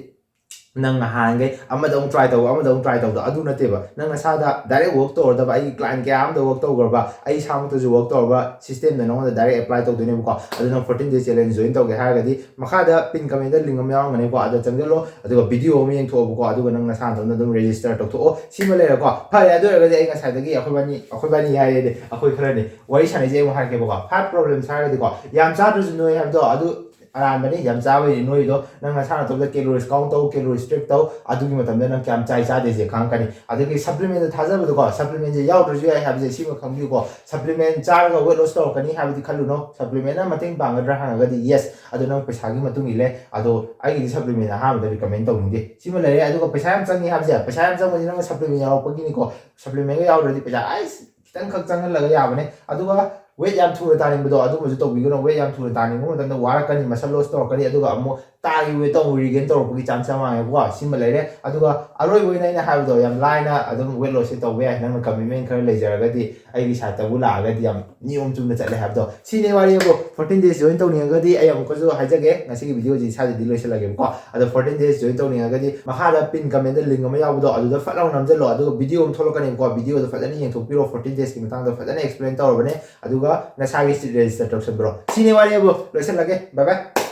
ꯅꯪ ꯅꯍꯥꯟꯈꯩ ꯑꯃꯗ ꯑꯃꯨꯛ try ꯇꯧꯕ, ꯑꯃꯗ ꯑꯃꯨꯛ try ꯇꯧꯕꯗꯣ ꯑꯗꯨ ꯅꯠꯇꯦꯕ꯫ ꯅꯪ ꯅꯁꯥꯗ direct work ꯇꯧꯔꯗꯕ, ꯑꯩꯒꯤ client ꯀꯌꯥ ꯑꯃꯗ work ꯇꯧꯈ꯭ꯔꯕ, ꯑꯩ ꯏꯁꯥꯃꯛꯇꯁꯨ work ꯇꯧꯔꯕ systemꯗ ꯅꯉꯣꯟꯗ direct apply ꯇꯧꯗꯣꯏꯅꯦꯕꯀꯣ꯫ ꯑꯗꯨ ꯅꯪ fourteen day challenge join ꯇꯧꯒꯦ ꯍꯥꯏꯔꯒꯗꯤ ꯃꯈꯥꯗ pin commentꯗ link ꯑꯃ ꯌꯥꯎꯔꯝꯒꯅꯤꯀꯣ, ꯑꯗ ꯆꯪꯁꯤꯜꯂꯣ, ꯑꯗꯨꯒ video ꯑꯃ ꯌꯦꯡꯊꯣꯛꯑꯣꯕꯀꯣ, ꯑꯗꯨꯒ ꯅꯪ ꯅꯁꯥ ꯅꯇꯣꯝꯇ ꯑꯗꯨꯝ register ꯇꯧꯊꯣꯛꯑꯣ꯫ ꯁꯤꯃ ꯂꯩꯔꯦꯀꯣ꯫ ꯐꯔꯦ, ꯑꯗꯨ ꯑꯣꯏꯔꯒꯗꯤ ꯑꯩ ꯉꯁꯥꯏꯗꯒꯤ ꯑꯩꯈꯣꯏꯕꯥꯅꯤ, ꯑꯩꯈꯣꯏꯕꯥꯅꯤ ꯍꯥꯏꯔꯦꯅꯦ, ꯑꯩꯈꯣꯏ ꯈꯔꯅꯤ ꯋꯥꯔꯤ ꯁꯥꯟꯅꯩꯁꯦ ꯑꯃꯨꯛ ꯍꯥꯏꯔꯛꯀꯦꯕꯀꯣ꯫ Five problems ꯍꯥꯏꯔꯒꯗꯤꯀꯣ, ꯌꯥꯝ ꯆꯥꯗ꯭ꯔꯁꯨ ꯅꯣꯏ ꯍꯥꯏꯕꯗꯣ ꯑꯗꯨ ꯑꯔꯥꯟꯕꯅꯤ꯫ ꯌꯥꯝ ꯆꯥꯕꯩꯗꯤ ꯅꯣꯏꯗꯣ ꯅꯪ ꯅꯁꯥ ꯅꯇꯣꯝꯇ calories count ꯇꯧ, calories track ꯇꯧ, ꯑꯗꯨꯒꯤ ꯃꯇꯝꯗ ꯅꯪ ꯀꯌꯥꯝ ꯆꯥꯏ ꯆꯥꯗꯦꯁꯦ ꯈꯪꯉꯛꯀꯅꯤ꯫ ꯑꯗꯒꯤ supplementꯗ ꯊꯥꯖꯕꯗꯣꯀꯣ, supplementꯁꯦ ꯌꯥꯎꯗ꯭ꯔꯁꯨ ꯌꯥꯏ ꯍꯥꯏꯕꯁꯦ ꯁꯤꯃ ꯈꯪꯕꯤꯌꯨꯀꯣ꯫ Supplement ꯆꯥꯔꯒ weight loss ꯇꯧꯔꯛꯀꯅꯤ ꯍꯥꯏꯕꯗꯤ ꯈꯜꯂꯨꯅꯣ꯫ Supplementꯅ ꯃꯇꯦꯡ ꯄꯥꯡꯒꯗ꯭ꯔꯥ ꯍꯪꯉꯒꯗꯤ yes, ꯑꯗꯣ ꯅꯪ ꯄꯩꯁꯥꯒꯤ ꯃꯇꯨꯡ ꯏꯜꯂꯦ꯫ ꯑꯗꯣ ꯑꯩꯒꯤꯗꯤ supplement ꯑꯍꯥꯟꯕꯗ recommend ꯇꯧꯅꯤꯡꯗꯦ꯫ ꯁꯤꯃ ꯂꯩꯔꯦ꯫ ꯑꯗꯨꯒ ꯄꯩꯁꯥ ꯌꯥꯝ ꯆꯪꯉꯤ ꯍꯥꯏꯕꯁꯦ, ꯄꯩꯁꯥ ꯌꯥꯝ ꯆꯪꯕꯁꯦ ꯅꯪꯅ supplement ꯌꯥꯎꯔꯛꯄꯒꯤꯅꯤꯀꯣ꯫ Supplementꯒ ꯌꯥꯎꯗ꯭ꯔꯗꯤ ꯄꯩꯁꯥ ꯑꯩꯁ ꯈꯤꯇꯪꯈꯛ ꯆꯪꯍꯜꯂꯒ ꯌꯥꯕꯅꯦ꯫ ꯑꯗꯨꯒ weight ꯌꯥꯝ ꯊꯨꯅ ꯇꯥꯅꯤꯡꯕꯗꯣ ꯑꯗꯨꯝꯕꯁꯨ ꯇꯧꯕꯤꯒꯅꯨ꯫ Weight ꯌꯥꯝ ꯊꯨꯅ ꯇꯥꯅꯤꯡꯕ ꯃꯇꯝꯗ ꯋꯥꯔꯛꯀꯅꯤ, muscle loss ꯇꯧꯔꯛꯀꯅꯤ, ꯑꯗꯨꯒ ꯑꯃꯨꯛ ꯇꯥꯒꯤ ꯋꯦꯠꯇꯣ ꯑꯃꯨꯛ ꯔꯤꯒꯦꯟ ꯇꯧꯔꯛꯄꯒꯤ ꯆꯥꯟꯁ ꯌꯥꯝ ꯋꯥꯡꯉꯦꯕꯀꯣ꯫ ꯁꯤꯃ ꯂꯩꯔꯦ꯫ ꯑꯗꯨꯒ ꯑꯔꯣꯏꯕ ꯑꯣꯏꯅ ꯑꯩꯅ ꯍꯥꯏꯕꯗꯣ ꯌꯥꯝ ꯂꯥꯏꯅ ꯑꯗꯨꯝ ꯋꯦꯠ ꯂꯣꯁꯁꯦ ꯇꯧꯕ ꯌꯥꯏ, ꯅꯪꯅ ꯀꯃꯤꯠꯃꯦꯟ ꯈꯔ ꯂꯩꯖꯔꯒꯗꯤ꯫ ꯑꯩꯒꯤ ꯁꯥꯏꯠꯇꯕꯨ ꯂꯥꯛꯑꯒꯗꯤ ꯌꯥꯝ ꯅꯤꯌꯣꯝ ꯆꯨꯝꯅ ꯆꯠꯂꯦ ꯍꯥꯏꯕꯗꯣ ꯁꯤꯅꯦ ꯋꯥꯔꯤꯕꯨ꯫ ꯐꯣꯔꯇꯤꯟ ꯗꯦꯖ ꯖꯣꯏꯟ ꯇꯧꯅꯤꯡꯉꯒꯗꯤ ꯑꯩ ꯑꯃꯨꯛꯀꯁꯨ ꯍꯥꯏꯖꯒꯦ, ꯉꯁꯤꯒꯤ ꯚꯤꯗꯤꯑꯣꯁꯤ ꯏꯁꯥꯗꯗꯤ ꯂꯣꯏꯁꯤꯜꯂꯒꯦꯕꯀꯣ꯫ ꯑꯗꯣ ꯐꯣꯔꯇꯤꯟ ꯗꯦꯖ ꯖꯣꯏꯟ ꯇꯧꯅꯤꯡꯉꯒꯗꯤ ꯃꯈꯥꯗ ꯄꯤꯟ ꯀꯃꯦꯟꯗ ꯂꯤꯡ ꯑꯃ ꯌꯥꯎꯕꯗꯣ ꯑꯗꯨꯗ ꯐꯠ ꯂꯥꯎ ꯅꯝꯖꯜꯂꯣ, ꯑꯗꯨꯒ ꯚꯤꯗꯤꯑꯣ ꯑꯃ ꯊꯣꯛꯂꯛꯀꯅꯦꯕꯀꯣ꯫ ꯚꯤꯗꯤꯑꯣꯗꯣ ꯐꯖꯅ ꯌꯦꯡꯊꯣꯛꯄꯤꯔꯣ, ꯐꯣꯔꯇꯤꯟ ꯗꯦꯖꯀꯤ ꯃꯇꯥꯡꯗ ꯐꯖꯅ ꯑꯦꯛꯁꯄ꯭ꯂꯦꯟ ꯇꯧꯔꯕꯅꯦ꯫ ꯑꯗꯨꯒ ꯅꯁꯥꯒꯤ ꯁꯤꯠ ꯔꯦꯖꯤꯁꯇꯔ ꯇꯧꯁꯟꯕꯤꯔꯣ꯫ ꯁꯤꯅꯦ ꯋꯥꯔꯤꯕꯨ, ꯂꯣꯏꯁꯤꯜꯂꯒꯦ, ꯕꯥꯏ ꯕꯥꯏ꯫